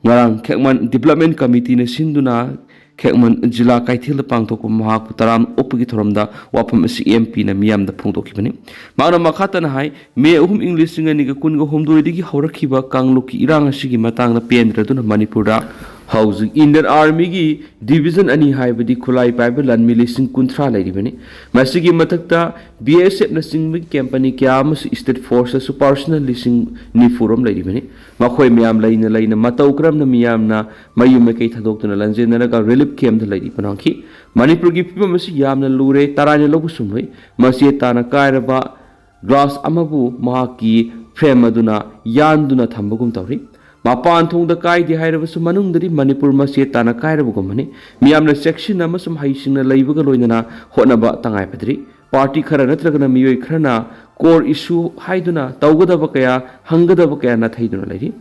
ꯉꯔꯥꯡ ꯈꯦꯛꯃꯟ Development Committeeꯅ ꯁꯤꯟꯗꯨꯅ ꯈꯦꯛꯃꯟ ꯖꯤꯂꯥ ꯀꯩꯊꯦꯜꯗ ꯄꯥꯡꯊꯣꯛꯄ ꯃꯍꯥꯛꯄꯨ ꯇꯔꯥꯝꯅ ꯑꯣꯛꯄꯒꯤ ꯊꯧꯔꯝꯗ ꯋꯥꯐꯝ ꯑꯁꯤ MPꯅ ꯃꯤꯌꯥꯝꯗ ꯐꯣꯡꯗꯣꯛꯈꯤꯕꯅꯤ꯫ ꯃꯍꯥꯛꯅ ꯃꯈꯥ ꯇꯥꯅ ꯍꯥꯏ, ꯃꯦ ꯑꯍꯨꯝ, ꯏꯪ ꯂꯤꯁꯤꯡ ꯑꯅꯤꯒ ꯀꯨꯟꯒ ꯍꯨꯝꯗꯣꯏꯗꯒꯤ ꯍꯧꯔꯛꯈꯤꯕ ꯀꯥꯡꯂꯨꯞꯀꯤ ꯏꯔꯥꯡ ꯑꯁꯤꯒꯤ ꯃꯇꯥꯡꯗ ꯄꯦꯟꯗ꯭ꯔꯗꯨꯅ ꯃꯅꯤꯄꯨꯔꯗ ꯍꯧꯖꯤꯛ Indian Armyꯒꯤ division ꯑꯅꯤ, ꯍꯥꯏꯕꯗꯤ ꯈꯨꯠꯂꯥꯏ ꯄꯥꯏꯕ ꯂꯥꯟꯃꯤ ꯂꯤꯁꯤꯡ ꯀꯨꯟꯊ꯭ꯔꯥ ꯂꯩꯔꯤꯕꯅꯤ꯫ ꯃꯁꯤꯒꯤ ꯃꯊꯛꯇ BSFꯅꯆꯤꯡꯕꯒꯤ company ꯀꯌꯥ ꯑꯃꯁꯨ state forceꯇꯁꯨ personnel ꯂꯤꯁꯤꯡ ꯅꯤꯐꯨꯔꯣꯝ ꯂꯩꯔꯤꯕꯅꯤ꯫ ꯃꯈꯣꯏ ꯃꯌꯥꯝ ꯂꯩꯅ ꯂꯩꯅ ꯃꯇꯧ ꯀꯔꯝꯅ ꯃꯤꯌꯥꯝꯅ ꯃꯌꯨꯝ ꯃꯀꯩ ꯊꯥꯗꯣꯛꯇꯨꯅ ꯂꯥꯟꯖꯦꯟꯅꯔꯒ relief campꯇ ꯂꯩꯔꯤꯕꯅꯣ ꯍꯪꯈꯤ꯫ ꯃꯅꯤꯄꯨꯔꯒꯤ ꯐꯤꯕꯝ ꯑꯁꯤ ꯌꯥꯝꯅ ꯂꯨꯔꯦ, ꯇꯔꯥꯏꯅ ꯂꯧꯕ ꯁꯨꯝꯂꯣꯏ꯫ ꯃꯆꯦꯠ ꯇꯥꯅ ꯀꯥꯏꯔꯕ glass ꯑꯃꯕꯨ ꯃꯍꯥꯛꯀꯤ frame ꯑꯗꯨꯅ ꯌꯥꯟꯗꯨꯅ ꯊꯝꯕꯒꯨꯝ ꯇꯧꯔꯤ꯫ ꯃꯄꯥꯟ ꯊꯣꯡꯗ ꯀꯥꯏꯗꯦ ꯍꯥꯏꯔꯕꯁꯨ ꯃꯅꯨꯡꯗꯗꯤ ꯃꯅꯤꯄꯨꯔ ꯃꯆꯦꯠ ꯇꯥꯅ ꯀꯥꯏꯔꯕꯒꯨꯝꯕꯅꯤ꯫ ꯃꯤꯌꯥꯝꯅ ꯆꯦꯛꯁꯤꯟꯅ ꯑꯃꯁꯨꯡ ꯍꯩꯁꯤꯡꯅ ꯂꯩꯕꯒ ꯂꯣꯏꯅꯅ ꯍꯣꯠꯅꯕ ꯇꯉꯥꯏꯐꯗ꯭ꯔꯤ꯫ Party ꯈꯔ ꯅꯠꯇ꯭ꯔꯒꯅ ꯃꯤꯑꯣꯏ ꯈꯔꯅ core issue ꯍꯥꯏꯗꯨꯅ ꯇꯧꯒꯗꯕ ꯀꯌꯥ, ꯍꯪꯒꯗꯕ ꯀꯌꯥ ꯅꯥꯊꯩꯗꯨꯅ ꯂꯩꯔꯤ꯫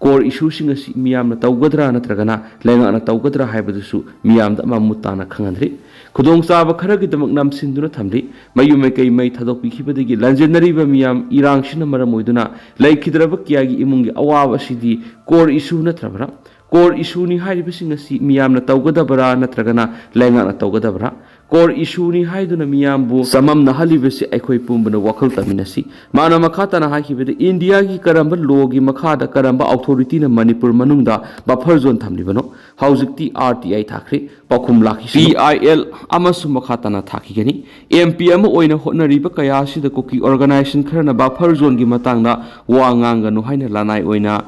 Core issueꯁꯤꯡ ꯑꯁꯤ ꯃꯤꯌꯥꯝꯅ ꯇꯧꯒꯗ꯭ꯔꯥ ꯅꯠꯇ꯭ꯔꯒꯅ ꯂꯩꯉꯥꯛꯅ ꯇꯧꯒꯗ꯭ꯔꯥ ꯍꯥꯏꯕꯗꯨꯁꯨ ꯃꯤꯌꯥꯝꯗ ꯃꯃꯨꯠ ꯇꯥꯅ ꯈꯪꯍꯟꯗ꯭ꯔꯤ꯫ ꯈꯨꯗꯣꯡꯆꯥꯕ ꯈꯔꯒꯤꯗꯃꯛ ꯅꯝꯁꯤꯟꯗꯨꯅ ꯊꯝꯂꯤ꯫ ꯃꯌꯨꯝ ꯃꯀꯩ ꯃꯩ ꯊꯥꯗꯣꯛꯄꯤꯈꯤꯕꯗꯒꯤ ꯂꯥꯟꯖꯦꯟꯅꯔꯤꯕ ꯃꯤꯌꯥꯝ ꯏꯔꯥꯡꯁꯤꯅ ꯃꯔꯝ ꯑꯣꯏꯗꯨꯅ ꯂꯩꯈꯤꯗ꯭ꯔꯕ ꯀꯌꯥꯒꯤ ꯏꯃꯨꯡꯒꯤ ꯑꯋꯥꯕ ꯑꯁꯤꯗꯤ core issue ꯅꯠꯇ꯭ꯔꯕ꯭ꯔꯥ? Core issueꯅꯤ ꯍꯥꯏꯔꯤꯕꯁꯤꯡ ꯑꯁꯤ ꯃꯤꯌꯥꯝꯅ ꯇꯧꯒꯗꯕꯔꯥ ꯅꯠꯇ꯭ꯔꯒꯅ ꯂꯩꯉꯥꯛꯅ ꯇꯧꯒꯗꯕꯔꯥ? Core issueꯅꯤ ꯍꯥꯏꯗꯨꯅ ꯃꯤꯌꯥꯝꯕꯨ ꯆꯃꯝꯅꯍꯜꯂꯤꯕꯁꯤ ꯑꯩꯈꯣꯏ ꯄꯨꯝꯕꯅ ꯋꯥꯈꯜ ꯇꯥꯃꯤꯟꯅꯁꯤ꯫ ꯃꯥꯅ ꯃꯈꯥ ꯇꯥꯅ ꯍꯥꯏꯈꯤꯕꯗ, Indiaꯒꯤ ꯀꯔꯝꯕ lawꯒꯤ ꯃꯈꯥꯗ ꯀꯔꯝꯕ authorityꯅ ꯃꯅꯤꯄꯨꯔ ꯃꯅꯨꯡꯗ buffer zone ꯊꯝꯂꯤꯕꯅꯣ? ꯍꯧꯖꯤꯛꯇꯤ RTI ꯊꯥꯈ꯭ꯔꯦ, ꯄꯥꯎꯈꯨꯝ ꯂꯥꯛꯈꯤꯁꯅꯨ꯫ PIL ꯑꯃꯁꯨ ꯃꯈꯥ ꯇꯥꯅ ꯊꯥꯈꯤꯒꯅꯤ꯫ MP ꯑꯃ ꯑꯣꯏꯅ ꯍꯣꯠꯅꯔꯤꯕ ꯀꯌꯥ ꯑꯁꯤꯗ ꯀꯨꯀꯤ organization ꯈꯔꯅ buffer zoneꯒꯤ ꯃꯇꯥꯡꯗ ꯋꯥ ꯉꯥꯡꯒꯅꯨ ꯍꯥꯏꯅ ꯂꯅꯥꯏ ꯑꯣꯏꯅ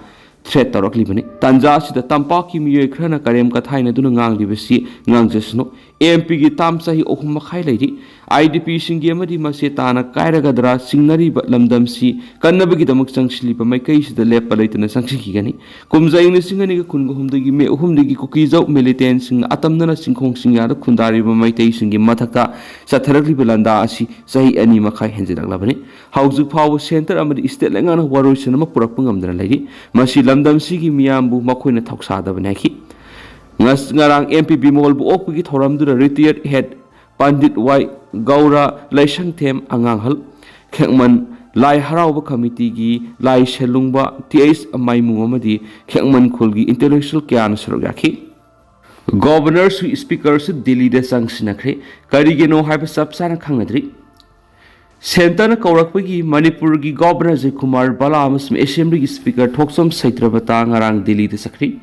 threat ꯇꯧꯔꯛꯂꯤꯕꯅꯤ꯫ ꯇꯥꯟꯖꯥ ꯑꯁꯤꯗ ꯇꯝꯄꯥꯛꯀꯤ ꯃꯤꯑꯣꯏ ꯈꯔꯅ ꯀꯔꯦꯝ ꯀꯊꯥꯏꯅꯗꯨꯅ ꯉꯥꯡꯂꯤꯕꯁꯤ ꯉꯥꯡꯖꯁꯅꯨ꯫ ꯑꯦꯝ ꯄꯤꯒꯤ ꯇꯥꯝ ꯆꯍꯤ ꯑꯍꯨꯝ ꯃꯈꯥꯏ ꯂꯩꯔꯤ꯫ ꯑꯥꯏ ꯗꯤ ꯄꯤꯁꯤꯡꯒꯤ ꯑꯃꯗꯤ ꯃꯁꯦ ꯇꯥꯅ ꯀꯥꯏꯔꯒꯗ꯭ꯔꯥ ꯆꯤꯡꯅꯔꯤꯕ ꯂꯝꯗꯝꯁꯤ ꯀꯟꯅꯕꯒꯤꯗꯃꯛ ꯆꯪꯁꯤꯜꯂꯤꯕ ꯃꯥꯏꯀꯩꯁꯤꯗ ꯂꯦꯞꯄ ꯂꯩꯇꯅ ꯆꯪꯁꯤꯟꯈꯤꯒꯅꯤ꯫ ꯀꯨꯝꯖꯥ ꯏꯪ ꯂꯤꯁꯤꯡ ꯑꯅꯤꯒ ꯀꯨꯟꯒ ꯍꯨꯝꯗꯣꯏꯒꯤ ꯃꯦ ꯑꯍꯨꯝꯗꯒꯤ ꯀꯨꯀꯤꯖꯧ ꯃꯤꯂꯤꯇꯦꯟꯁꯤꯡꯅ ꯑꯇꯝꯅꯅ ꯆꯤꯡꯈꯣꯡ ꯆꯤꯡꯌꯥꯗ ꯈꯨꯟꯗꯥꯔꯤꯕ ꯃꯩꯇꯩꯁꯤꯡꯒꯤ ꯃꯊꯛꯇ ꯆꯠꯊꯔꯛꯂꯤꯕ ꯂꯥꯟꯗꯥ ꯑꯁꯤ ꯆꯍꯤ ꯑꯅꯤ ꯃꯈꯥꯏ ꯍꯦꯟꯖꯤꯜꯂꯛꯂꯕꯅꯤ꯫ ꯍꯧꯖꯤꯛ ꯐꯥꯎꯕ ꯁꯦꯟꯇꯔ ꯑꯃꯗꯤ ꯁ꯭ꯇꯦꯠ ꯂꯩꯉꯥꯛꯅ ꯋꯥꯔꯣꯏꯁꯤꯟ ꯑꯃ ꯄꯨꯔꯛꯄ ꯉꯝꯗꯅ ꯂꯩꯔꯤ꯫ ꯃꯁꯤ ꯂꯝꯗꯝꯁꯤꯒꯤ ꯃꯤꯌꯥꯝꯕꯨ ꯃꯈꯣꯏꯅ ꯊꯧꯁꯥꯗꯕꯅꯤ ꯍꯥꯏꯈꯤ꯫ ꯉꯁ-, ꯉꯔꯥꯡ ꯑꯦꯝ ꯄꯤ ꯕꯤꯃꯣꯜꯕꯨ ꯑꯣꯛꯄꯒꯤ ꯊꯧꯔꯝꯗꯨꯗ ꯔꯤꯇꯤꯌꯔꯠ ꯍꯦꯠ ꯄꯟꯗꯤꯠ ꯋꯥꯏ ꯒꯧꯔ, ꯂꯩꯁꯪꯊꯦꯝ ꯑꯉꯥꯡꯍꯜ, ꯈꯦꯛꯃꯟ ꯂꯥꯏ ꯍꯔꯥꯎꯕ ꯀꯃꯤꯇꯤꯒꯤ ꯂꯥꯏ ꯁꯦꯂꯨꯡꯕ ꯇꯤ ꯑꯩꯆ ꯃꯥꯏꯃꯨ ꯑꯃꯗꯤ ꯈꯦꯛꯃꯟ ꯈꯨꯜꯒꯤ ꯏꯟꯇꯦꯂꯦꯛꯆꯨꯋꯦꯜ ꯀꯌꯥꯅ ꯁꯔꯨꯛ ꯌꯥꯈꯤ꯫ ꯒꯣꯚꯔꯅꯔꯁꯨ ꯁ꯭ꯄꯤꯀꯔꯁꯨ ꯗꯤꯜꯂꯤꯗ ꯆꯪꯁꯤꯟꯅꯈ꯭ꯔꯦ꯫ ꯀꯔꯤꯒꯤꯅꯣ ꯍꯥꯏꯕ ꯆꯞ ꯆꯥꯅ ꯈꯪꯅꯗ꯭ꯔꯤ꯫ ꯁꯦꯟꯇꯔꯅ ꯀꯧꯔꯛꯄꯒꯤ ꯃꯅꯤꯄꯨꯔꯒꯤ ꯒꯣꯚꯔꯅꯔ ꯑꯖꯌ ꯀꯨꯃꯥꯔ ꯚꯜꯂꯥ ꯑꯃꯁꯨꯡ ꯑꯦꯁꯦꯝꯕ꯭ꯂꯤꯒꯤ ꯁ꯭ꯄꯤꯀꯔ ꯊꯣꯛꯆꯣꯝ ꯁꯩꯇ꯭ꯔꯕꯇꯥ ꯉꯔꯥꯡ ꯗꯤꯜꯂꯤꯗ ꯆꯠꯈ꯭ꯔꯤ꯫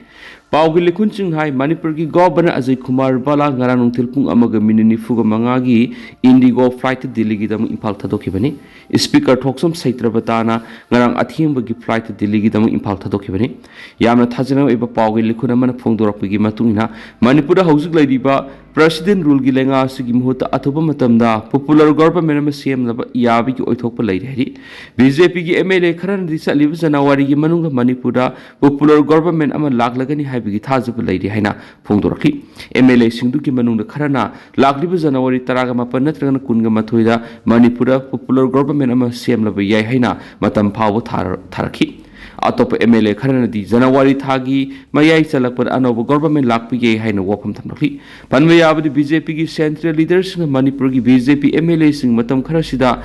ꯄꯥꯎꯒꯤ ꯂꯤꯈꯨꯟꯁꯤꯡ ꯍꯥꯏ, ꯃꯅꯤꯄꯨꯔꯒꯤ ꯒꯣꯚꯔꯅꯔ ꯑꯖꯌ ꯀꯨꯃꯥꯔ ꯚꯜꯂꯥ ꯉꯔꯥꯡ ꯅꯨꯡꯊꯤꯜ ꯄꯨꯡ ꯑꯃꯒ ꯃꯤꯅꯤꯠ ꯅꯤꯐꯨꯒ ꯃꯉꯥꯒꯤ ꯏꯟꯗꯤꯒꯣ ꯐ꯭ꯂꯥꯏꯠꯇ ꯗꯤꯜꯂꯤꯒꯤꯗꯃꯛ ꯏꯝꯐꯥꯜ ꯊꯥꯗꯣꯛꯈꯤꯕꯅꯤ꯫ ꯁ꯭ꯄꯤꯀꯔ ꯊꯣꯛꯆꯣꯝ ꯁꯩꯇ꯭ꯔꯕꯇꯥꯅ ꯉꯔꯥꯡ ꯑꯊꯦꯡꯕꯒꯤ ꯐ꯭ꯂꯥꯏꯠꯇ ꯗꯤꯜꯂꯤꯒꯤꯗꯃꯛ ꯏꯝꯐꯥꯜ ꯊꯥꯗꯣꯛꯈꯤꯕꯅꯤ꯫ ꯌꯥꯝꯅ ꯊꯥꯖꯅꯕ ꯑꯣꯏꯕ ꯄꯥꯎꯒꯤ ꯂꯤꯈꯨꯟ ꯑꯃꯅ ꯐꯣꯡꯗꯣꯔꯛꯄꯒꯤ ꯃꯇꯨꯡ ꯏꯟꯅ, ꯃꯅꯤꯄꯨꯔꯗ ꯍꯧꯖꯤꯛ ꯂꯩꯔꯤꯕ ꯄ꯭ꯔꯁꯤꯗꯦꯟ ꯔꯨꯜꯒꯤ ꯂꯩꯉꯥꯛ ꯑꯁꯤꯒꯤ ꯃꯍꯨꯠꯇ ꯑꯊꯨꯕ ꯃꯇꯝꯗ ꯄꯣꯄꯨꯂꯔ ꯒꯣꯚꯔꯟꯃꯦꯟꯠ ꯑꯃ ꯁꯦꯝꯅꯕ ꯌꯥꯕꯒꯤ ꯑꯣꯏꯊꯣꯛꯄ ꯂꯩꯔꯦ ꯍꯥꯏꯔꯤ꯫ ꯕꯤ ꯖꯦ ꯄꯤꯒꯤ ꯑꯦꯝ ꯑꯦꯜ ꯑꯦ ꯈꯔꯅꯗꯤ ꯆꯠꯂꯤꯕ ꯖꯅꯋꯥꯔꯤꯒꯤ ꯃꯅꯨꯡꯗ ꯃꯅꯤꯄꯨꯔꯗ ꯄꯣꯄꯨꯂꯔ ꯒꯣꯚꯔꯟꯃꯦꯟꯠ ꯑꯃ ꯂꯥꯛꯂꯒꯅꯤ ꯍꯥꯏꯕꯒꯤ ꯊꯥꯖꯕ ꯂꯩꯔꯤ ꯍꯥꯏꯅ ꯐꯣꯡꯗꯣꯔꯛꯈꯤ꯫ ꯑꯦꯝ ꯑꯦꯜ ꯑꯦꯁꯤꯡꯗꯨꯒꯤ ꯃꯅꯨꯡꯗ ꯈꯔꯅ ꯂꯥꯛꯂꯤꯕ ꯖꯅꯋꯥꯔꯤ ꯇꯔꯥꯒ ꯃꯥꯄꯟ ꯅꯠꯇ꯭ꯔꯒꯅ ꯀꯨꯟꯒ ꯃꯥꯊꯣꯏꯗ ꯃꯅꯤꯄꯨꯔꯗ ꯄꯣꯄꯨꯂꯔ ꯒꯣꯚꯔꯟꯃꯦꯟꯠ ꯑꯃ ꯁꯦꯝꯂꯕ ꯌꯥꯏ ꯍꯥꯏꯅ ꯃꯇꯝ ꯐꯥꯎꯕ ꯊꯥꯔ-, ꯊꯥꯔꯛꯈꯤ꯫ ꯑꯇꯣꯞꯄ ꯑꯦꯝ ꯑꯦꯜ ꯑꯦ ꯈꯔꯅꯗꯤ ꯖꯅꯋꯥꯔꯤ ꯊꯥꯒꯤ ꯃꯌꯥꯏ ꯆꯜꯂꯛꯄꯗ ꯑꯅꯧꯕ ꯒꯣꯚꯔꯟꯃꯦꯟꯠ ꯂꯥꯛꯄ ꯌꯥꯏ ꯍꯥꯏꯅ ꯋꯥꯐꯝ ꯊꯝꯂꯛꯂꯤ꯫ ꯄꯟꯕ ꯌꯥꯕꯗꯤ, ꯕꯤ ꯖꯦ ꯄꯤꯒꯤ ꯁꯦꯟꯇ꯭ꯔꯦꯜ ꯂꯤꯗꯔꯁꯤꯡꯅ ꯃꯅꯤꯄꯨꯔꯒꯤ B J P M L ꯑꯦꯁꯤꯡ ꯃꯇꯝ ꯈꯔꯁꯤꯗ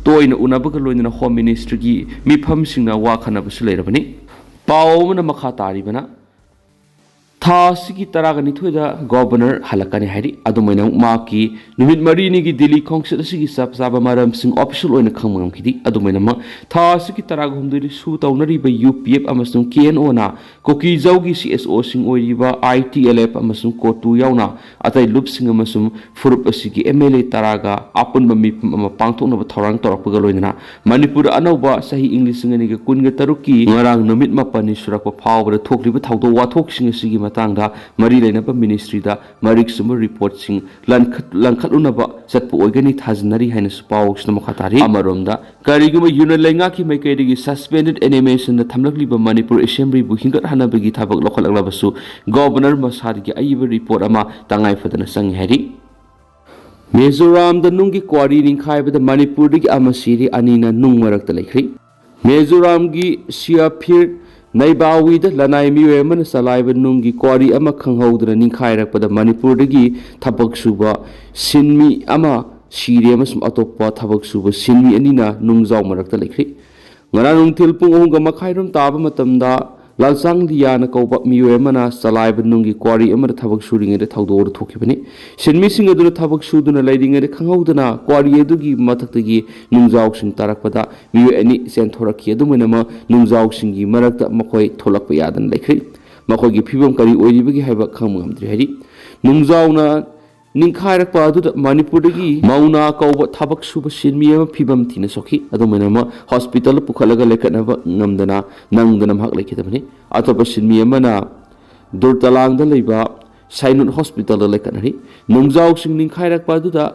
ꯇꯣꯏꯅ ꯎꯅꯕꯒ ꯂꯣꯏꯅꯅ ꯍꯣꯝ ꯃꯤꯅꯤꯁꯇ꯭ꯔꯤꯒꯤ ꯃꯤꯐꯝꯁꯤꯡꯅ ꯋꯥ ꯈꯟꯅꯕꯁꯨ ꯂꯩꯔꯕꯅꯤ꯫ ꯄꯥꯎ ꯑꯃꯅ ꯃꯈꯥ ꯇꯥꯔꯤꯕꯅ, ꯊꯥ ꯑꯁꯤꯒꯤ ꯇꯔꯥꯒ ꯅꯤꯊꯣꯏꯗ ꯒꯣꯚꯔꯅꯔ ꯍꯜꯂꯛꯀꯅꯤ ꯍꯥꯏꯔꯤ꯫ ꯑꯗꯨꯃꯥꯏꯅ ꯃꯍꯥꯛꯀꯤ ꯅꯨꯃꯤꯠ ꯃꯔꯤꯅꯤꯒꯤ ꯗꯤꯜꯂꯤ ꯈꯣꯡꯆꯠ ꯑꯁꯤꯒꯤ ꯆꯞ ꯆꯥꯕ ꯃꯔꯝꯁꯤꯡ ꯑꯣꯐꯤꯁꯤꯌꯦꯜ ꯑꯣꯏꯅ ꯈꯪꯕ ꯉꯝꯈꯤꯗꯦ꯫ ꯑꯗꯨꯃꯥꯏꯅꯃꯛ, ꯊꯥ ꯑꯁꯤꯒꯤ ꯇꯔꯥꯒ ꯍꯨꯝꯗꯣꯏꯗ ꯁꯨ ꯇꯧꯅꯔꯤꯕ ꯌꯨ ꯄꯤ ꯑꯦꯐ ꯑꯃꯁꯨꯡ ꯀꯦ ꯑꯦꯟ ꯑꯣꯅ ꯀꯨꯀꯤꯖꯧꯒꯤ ꯁꯤ ꯑꯦꯁ ꯑꯣꯁꯤꯡ ꯑꯣꯏꯔꯤꯕ ꯑꯥꯏ ꯇꯤ ꯑꯦꯜ ꯑꯦꯐ ꯑꯃꯁꯨꯡ ꯀꯣꯇꯨ ꯌꯥꯎꯅ ꯑꯇꯩ ꯂꯨꯞꯁꯤꯡ ꯑꯃꯁꯨꯡ ꯐꯨꯔꯨꯞ ꯑꯁꯤꯒꯤ ꯑꯦꯝ ꯑꯦꯜ ꯑꯦ ꯇꯔꯥꯒ ꯑꯄꯨꯟꯕ ꯃꯤꯐꯝ ꯑꯃ ꯄꯥꯡꯊꯣꯛꯅꯕ ꯊꯧꯔꯥꯡ ꯇꯧꯔꯛꯄꯒ ꯂꯣꯏꯅꯅ ꯃꯅꯤꯄꯨꯔ ꯑꯅꯧꯕ ꯆꯍꯤ ꯏꯪ ꯂꯤꯁꯤꯡ ꯑꯅꯤꯒ ꯀꯨꯟꯒ ꯇꯔꯨꯛꯀꯤ ꯉꯔꯥꯡ ꯅꯨꯃꯤꯠ ꯃꯥꯄꯟꯅꯤ ꯁꯨꯔꯛꯄ ꯐꯥꯎꯕꯗ ꯊꯣꯛꯂꯤꯕ ꯊꯧꯗꯣꯛ ꯋꯥꯊꯣꯛꯁꯤꯡ ꯑꯁꯤꯒꯤ ꯃꯇꯥꯡꯗ ꯃꯔꯤ ꯂꯩꯅꯕ ꯃꯤꯅꯤꯁꯇ꯭ꯔꯤꯗ ꯃꯔꯤꯛ ꯆꯨꯝꯕ ꯔꯤꯄꯣꯔꯠꯁꯤꯡ ꯂꯟꯈꯠ-, ꯂꯪꯈꯠꯂꯨꯅꯕ ꯆꯠꯄ ꯑꯣꯏꯒꯅꯤ ꯊꯥꯖꯅꯔꯤ ꯍꯥꯏꯅꯁꯨ ꯄꯥꯎꯁꯤꯅ ꯃꯈꯥ ꯇꯥꯔꯤ꯫ ꯑꯃꯔꯣꯝꯗ, ꯀꯔꯤꯒꯨꯝꯕ ꯌꯨꯅꯥꯏꯠ ꯂꯩꯉꯥꯛꯀꯤ ꯃꯥꯏꯀꯩꯗꯒꯤ suspended animationꯗ ꯊꯝꯂꯛꯂꯤꯕ ꯃꯅꯤꯄꯨꯔ ꯑꯦꯁꯦꯝꯕ꯭ꯂꯤꯕꯨ ꯍꯤꯡꯒꯠꯍꯟꯅꯕꯒꯤ ꯊꯕꯛ ꯂꯧꯈꯠꯂꯛꯂꯕꯁꯨ, ꯒꯣꯕꯔꯅꯔ ꯃꯁꯥꯗꯒꯤ ꯑꯏꯕ ꯔꯤꯄꯣꯔꯠ ꯑꯃ ꯇꯉꯥꯏ ꯐꯗꯅ ꯆꯪꯏ ꯍꯥꯏꯔꯤ꯫ ꯃꯤꯖꯣꯔꯥꯝꯗ ꯅꯨꯡꯒꯤ ꯀ꯭ꯋꯥꯔꯤ ꯅꯤꯡꯈꯥꯏꯕꯗ ꯃꯅꯤꯄꯨꯔꯗꯒꯤ ꯑꯃ ꯁꯤꯔꯦ, ꯑꯅꯤꯅ ꯅꯨꯡ ꯃꯔꯛꯇ ꯂꯩꯈ꯭ꯔꯦ꯫ ꯃꯤꯖꯣꯔꯥꯝꯒꯤ ꯁꯤꯌꯥꯐꯤꯔ ꯅꯩꯕꯥꯋꯤꯗ ꯂꯅꯥꯏ ꯃꯤꯑꯣꯏ ꯑꯃꯅ ꯆꯂꯥꯏꯕ ꯅꯨꯡꯒꯤ ꯀ꯭ꯋꯥꯔꯤ ꯑꯃ ꯈꯪꯍꯧꯗꯅ ꯅꯤꯡꯈꯥꯏꯔꯛꯄꯗ ꯃꯅꯤꯄꯨꯔꯗꯒꯤ ꯊꯕꯛ ꯁꯨꯕ ꯁꯤꯟꯃꯤ ꯑꯃ ꯁꯤꯔꯦ ꯑꯃꯁꯨꯡ ꯑꯇꯣꯞꯄ ꯊꯕꯛ ꯁꯨꯕ ꯁꯤꯟꯃꯤ ꯑꯅꯤꯅ ꯅꯨꯡꯖꯥꯎ ꯃꯔꯛꯇ ꯂꯩꯈ꯭ꯔꯦ꯫ ꯉꯔꯥꯡ ꯅꯨꯡꯊꯤꯜ ꯄꯨꯡ ꯑꯍꯨꯝꯒ ꯃꯈꯥꯏꯔꯣꯝ ꯇꯥꯕ ꯃꯇꯝꯗ ꯂꯥꯜꯆꯥꯡ ꯂꯤꯌꯥꯅ ꯀꯧꯕ ꯃꯤꯑꯣꯏ ꯑꯃꯅ ꯆꯂꯥꯏꯕ ꯅꯨꯡꯒꯤ ꯀ꯭ꯋꯥꯔꯤ ꯑꯃꯗ ꯊꯕꯛ ꯁꯨꯔꯤꯉꯩꯗ ꯊꯧꯗꯣꯛ ꯑꯗꯨ ꯊꯣꯛꯈꯤꯕꯅꯤ꯫ ꯁꯤꯟꯃꯤꯁꯤꯡ ꯑꯗꯨꯅ ꯊꯕꯛ ꯁꯨꯗꯨꯅ ꯂꯩꯔꯤꯉꯩꯗ ꯈꯪꯍꯧꯗꯅ ꯀ꯭ꯋꯥꯔꯤ ꯑꯗꯨꯒꯤ ꯃꯊꯛꯇꯒꯤ ꯅꯨꯡꯖꯥꯎꯁꯤꯡ ꯇꯥꯔꯛꯄꯗ ꯃꯤꯑꯣꯏ ꯑꯅꯤ ꯆꯦꯟꯊꯣꯔꯛꯈꯤ꯫ ꯑꯗꯨꯝ ꯑꯣꯏꯅꯃꯛ, ꯅꯨꯡꯖꯥꯎꯁꯤꯡꯒꯤ ꯃꯔꯛꯇ ꯃꯈꯣꯏ ꯊꯣꯛꯂꯛꯄ ꯌꯥꯗꯅ ꯂꯩꯈ꯭ꯔꯦ꯫ ꯃꯈꯣꯏꯒꯤ ꯐꯤꯕꯝ ꯀꯔꯤ ꯑꯣꯏꯔꯤꯕꯒꯦ ꯍꯥꯏꯕ ꯈꯪꯕ ꯉꯝꯗ꯭ꯔꯤ ꯍꯥꯏꯔꯤ꯫ ꯅꯨꯡꯖꯥꯎꯅ ꯅꯤꯡꯈꯥꯏꯔꯛꯄ ꯑꯗꯨꯗ ꯃꯅꯤꯄꯨꯔꯗꯒꯤ ꯃꯧꯅꯥ ꯀꯧꯕ ꯊꯕꯛ ꯁꯨꯕ ꯁꯤꯟꯃꯤ ꯑꯃ ꯐꯤꯕꯝ ꯊꯤꯅ ꯁꯣꯛꯈꯤ꯫ ꯑꯗꯨꯝ ꯑꯣꯏꯅꯃꯛ, ꯍꯣꯁꯄꯤꯇꯥꯜꯗ ꯄꯨꯈꯠꯂꯒ ꯂꯩꯈꯠꯅꯕ ꯉꯝꯗꯅ, ꯅꯪꯗꯅ ꯃꯍꯥꯛ ꯂꯩꯈꯤꯗꯕꯅꯤ꯫ ꯑꯇꯣꯞꯄ ꯁꯤꯟꯃꯤ ꯑꯃꯅ ꯗꯨꯔꯇꯂꯥꯡꯗ ꯂꯩꯕ ꯁꯥꯏꯅꯨꯠ ꯍꯣꯁꯄꯤꯇꯥꯜꯗ ꯂꯩꯈꯠꯅꯔꯤ꯫ ꯅꯨꯡꯖꯥꯎꯁꯤꯡ ꯅꯤꯡꯈꯥꯏꯔꯛꯄ ꯑꯗꯨꯗ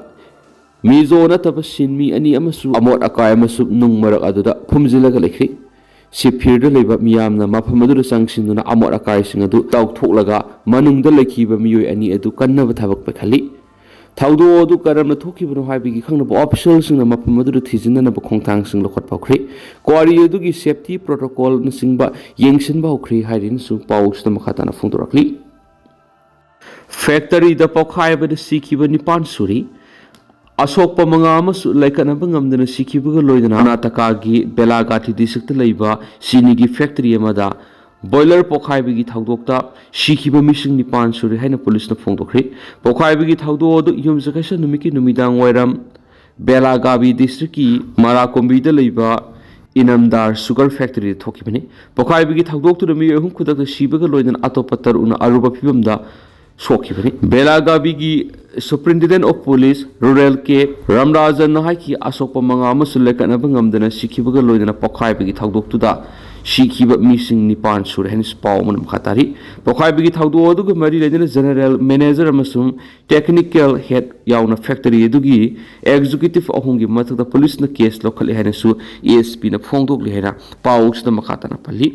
ꯃꯤꯖꯣ ꯅꯠꯇꯕ ꯁꯤꯟꯃꯤ ꯑꯅꯤ ꯑꯃꯁꯨ ꯑꯃꯣꯠ ꯑꯀꯥꯏ ꯑꯃꯁꯨꯡ ꯅꯨꯡ ꯃꯔꯛ ꯑꯗꯨꯗ ꯐꯨꯝꯖꯤꯜꯂꯒ ꯂꯩꯈ꯭ꯔꯤ꯫ ꯁꯤꯐꯤꯔꯗ ꯂꯩꯕ ꯃꯤꯌꯥꯝꯅ ꯃꯐꯝ ꯑꯗꯨꯗ ꯆꯪꯁꯤꯟꯗꯨꯅ ꯑꯃꯣꯠ ꯑꯀꯥꯏꯁꯤꯡ ꯑꯗꯨ ꯇꯧꯊꯣꯛꯂꯒ ꯃꯅꯨꯡꯗ ꯂꯩꯈꯤꯕ ꯃꯤꯑꯣꯏ ꯑꯅꯤ ꯑꯗꯨ ꯀꯟꯅꯕ ꯊꯕꯛ ꯄꯥꯏꯈꯠꯂꯤ꯫ ꯊꯧꯗꯣꯛ ꯑꯗꯨ ꯀꯔꯝꯅ ꯊꯣꯛꯈꯤꯕꯅꯣ ꯍꯥꯏꯕꯒꯤ ꯈꯪꯅꯕ ꯑꯣꯐꯤꯁꯤꯌꯦꯜꯁꯤꯡꯅ ꯃꯐꯝ ꯑꯗꯨꯗ ꯊꯤꯖꯤꯟꯅꯅꯕ ꯈꯣꯡꯊꯥꯡꯁꯤꯡ ꯂꯧꯈꯠꯄ ꯍꯧꯈ꯭ꯔꯦ꯫ ꯀ꯭ꯋꯥꯔꯤ ꯑꯗꯨꯒꯤ ꯁꯦꯐꯇꯤ ꯄ꯭ꯔꯣꯇꯣꯀꯣꯜꯅꯆꯤꯡꯕ ꯌꯦꯡꯁꯤꯟꯕ ꯍꯧꯈ꯭ꯔꯦ ꯍꯥꯏꯔꯤꯅꯁꯨ ꯄꯥꯎꯁꯤꯗ ꯃꯈꯥ ꯇꯥꯅ ꯐꯣꯡꯗꯣꯔꯛꯂꯤ꯫ ꯐꯦꯛꯇꯔꯤꯗ ꯄꯣꯈꯥꯏꯕꯗ ꯁꯤꯈꯤꯕ ꯅꯤꯄꯥꯟ ꯁꯨꯔꯤ꯫ ꯑꯁꯣꯛꯄ ꯃꯉꯥ ꯑꯃꯁꯨ ꯂꯩꯈꯠꯅꯕ ꯉꯝꯗꯅ ꯁꯤꯈꯤꯕꯒ ꯂꯣꯏꯅꯅ ꯀꯔꯅꯥꯇꯀꯥꯒꯤ ꯕꯦꯂꯥꯒꯥꯊꯤ ꯗꯤꯁꯇ꯭ꯔꯤꯛꯇ ꯂꯩꯕ ꯆꯤꯅꯤꯒꯤ ꯐꯦꯛꯇꯔꯤ ꯑꯃꯗ ꯕꯣꯏꯂꯔ ꯄꯣꯈꯥꯏꯕꯒꯤ ꯊꯧꯗꯣꯛꯇ ꯁꯤꯈꯤꯕ ꯃꯤꯁꯤꯡ ꯅꯤꯄꯥꯟ ꯁꯨꯔꯦ ꯍꯥꯏꯅ ꯄꯨꯂꯤꯁꯅ ꯐꯣꯡꯗꯣꯛꯈ꯭ꯔꯦ꯫ ꯄꯣꯈꯥꯏꯕꯒꯤ ꯊꯧꯗꯣꯛ ꯑꯗꯨ ꯌꯨꯝꯁꯀꯩꯁ ꯅꯨꯃꯤꯠꯀꯤ ꯅꯨꯃꯤꯗꯥꯡ ꯋꯥꯏꯔꯝ ꯕꯦꯂꯥꯒꯥꯚꯤ ꯗꯤꯁꯇ꯭ꯔꯤꯛꯀꯤ ꯃꯔꯥꯀꯣꯝꯕꯤꯗ ꯂꯩꯕ ꯏꯅꯝꯗꯥꯔ ꯁꯨꯒꯔ ꯐꯦꯛꯇꯔꯤꯗ ꯊꯣꯛꯈꯤꯕꯅꯤ꯫ ꯄꯣꯈꯥꯏꯕꯒꯤ ꯊꯧꯗꯣꯛꯇꯨꯗ ꯃꯤꯑꯣꯏ ꯑꯍꯨꯝ ꯈꯨꯗꯛꯇ ꯁꯤꯕꯒ ꯂꯣꯏꯅꯅ ꯑꯇꯣꯞꯄ ꯇꯔꯨꯛꯅ ꯑꯔꯨꯕ ꯐꯤꯕꯝꯗ ꯁꯣꯛꯈꯤꯕꯅꯤ꯫ ꯕꯦꯂꯥꯒꯥꯚꯤꯒꯤ Superintendent of Police, Rural ꯀꯦ ꯔꯥꯝꯔꯥꯖꯟꯅ ꯍꯥꯏꯈꯤ, ꯑꯁꯣꯛꯄ ꯃꯉꯥ ꯑꯃꯁꯨ ꯂꯩꯈꯠꯅꯕ ꯉꯝꯗꯅ ꯁꯤꯈꯤꯕꯒ ꯂꯣꯏꯅꯅ ꯄꯣꯈꯥꯏꯕꯒꯤ ꯊꯧꯗꯣꯛꯇꯨꯗ ꯁꯤꯈꯤꯕ ꯃꯤꯁꯤꯡ ꯅꯤꯄꯥꯟ ꯁꯨꯔꯦ ꯍꯥꯏꯅꯁꯨ ꯄꯥꯎ ꯑꯃꯅ ꯃꯈꯥ ꯇꯥꯔꯤ꯫ ꯄꯣꯛꯈꯥꯏꯕꯒꯤ ꯊꯧꯗꯣꯛ ꯑꯗꯨꯒ ꯃꯔꯤ ꯂꯩꯅꯅ ꯖꯦꯅꯔꯦꯜ ꯃꯦꯅꯦꯖꯔ ꯑꯃꯁꯨꯡ ꯇꯦꯛꯅꯤꯀꯦꯜ ꯍꯦꯗ ꯌꯥꯎꯅ ꯐꯦꯛꯇꯔꯤ ꯑꯗꯨꯒꯤ ꯑꯦꯛꯖꯤꯀ꯭ꯌꯨꯇꯤꯚ ꯑꯍꯨꯝꯒꯤ ꯃꯊꯛꯇ ꯄꯨꯂꯤꯁꯅ ꯀꯦꯁ ꯂꯧꯈꯠꯂꯦ ꯍꯥꯏꯅꯁꯨ ꯑꯦ ꯑꯦꯁ ꯄꯤꯅ ꯐꯣꯡꯗꯣꯛꯂꯤ ꯍꯥꯏꯅ ꯄꯥꯎꯁꯤꯗ ꯃꯈꯥ ꯇꯥꯅ ꯄꯜꯂꯤ꯫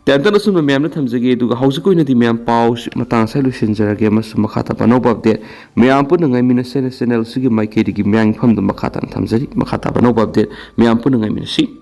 ꯇꯦꯟꯇꯟ ꯑꯁꯨꯝꯅ ꯃꯌꯥꯝꯅ ꯊꯝꯖꯒꯦ, ꯑꯗꯨꯒ ꯍꯧꯖꯤꯛꯀꯤ ꯑꯣꯏꯅꯗꯤ ꯃꯌꯥꯝ ꯄꯥꯎꯁꯤ ꯃꯇꯥꯡ ꯑꯁꯤꯗ ꯂꯣꯏꯁꯤꯟꯖꯔꯒꯦ ꯑꯃꯁꯨꯡ ꯃꯈꯥ ꯇꯥꯕ ꯑꯅꯧꯕ ꯑꯞꯗꯦꯠ ꯃꯌꯥꯝ ꯄꯨꯟꯅ ꯉꯥꯏꯃꯤꯟꯅꯁꯦꯅ ꯆꯦꯅꯦꯜꯁꯤꯒꯤ ꯃꯥꯏꯀꯩꯗꯒꯤ ꯃꯌꯥꯝꯒꯤ ꯃꯐꯝꯗ ꯃꯈꯥ ꯇꯥꯅ ꯊꯝꯖꯔꯤ꯫ ꯃꯈꯥ ꯇꯥꯕ ꯑꯅꯧꯕ ꯑꯞꯗꯦꯠ ꯃꯌꯥꯝ ꯄꯨꯟꯅ ꯉꯥꯏꯃꯤꯟꯅꯁꯤ꯫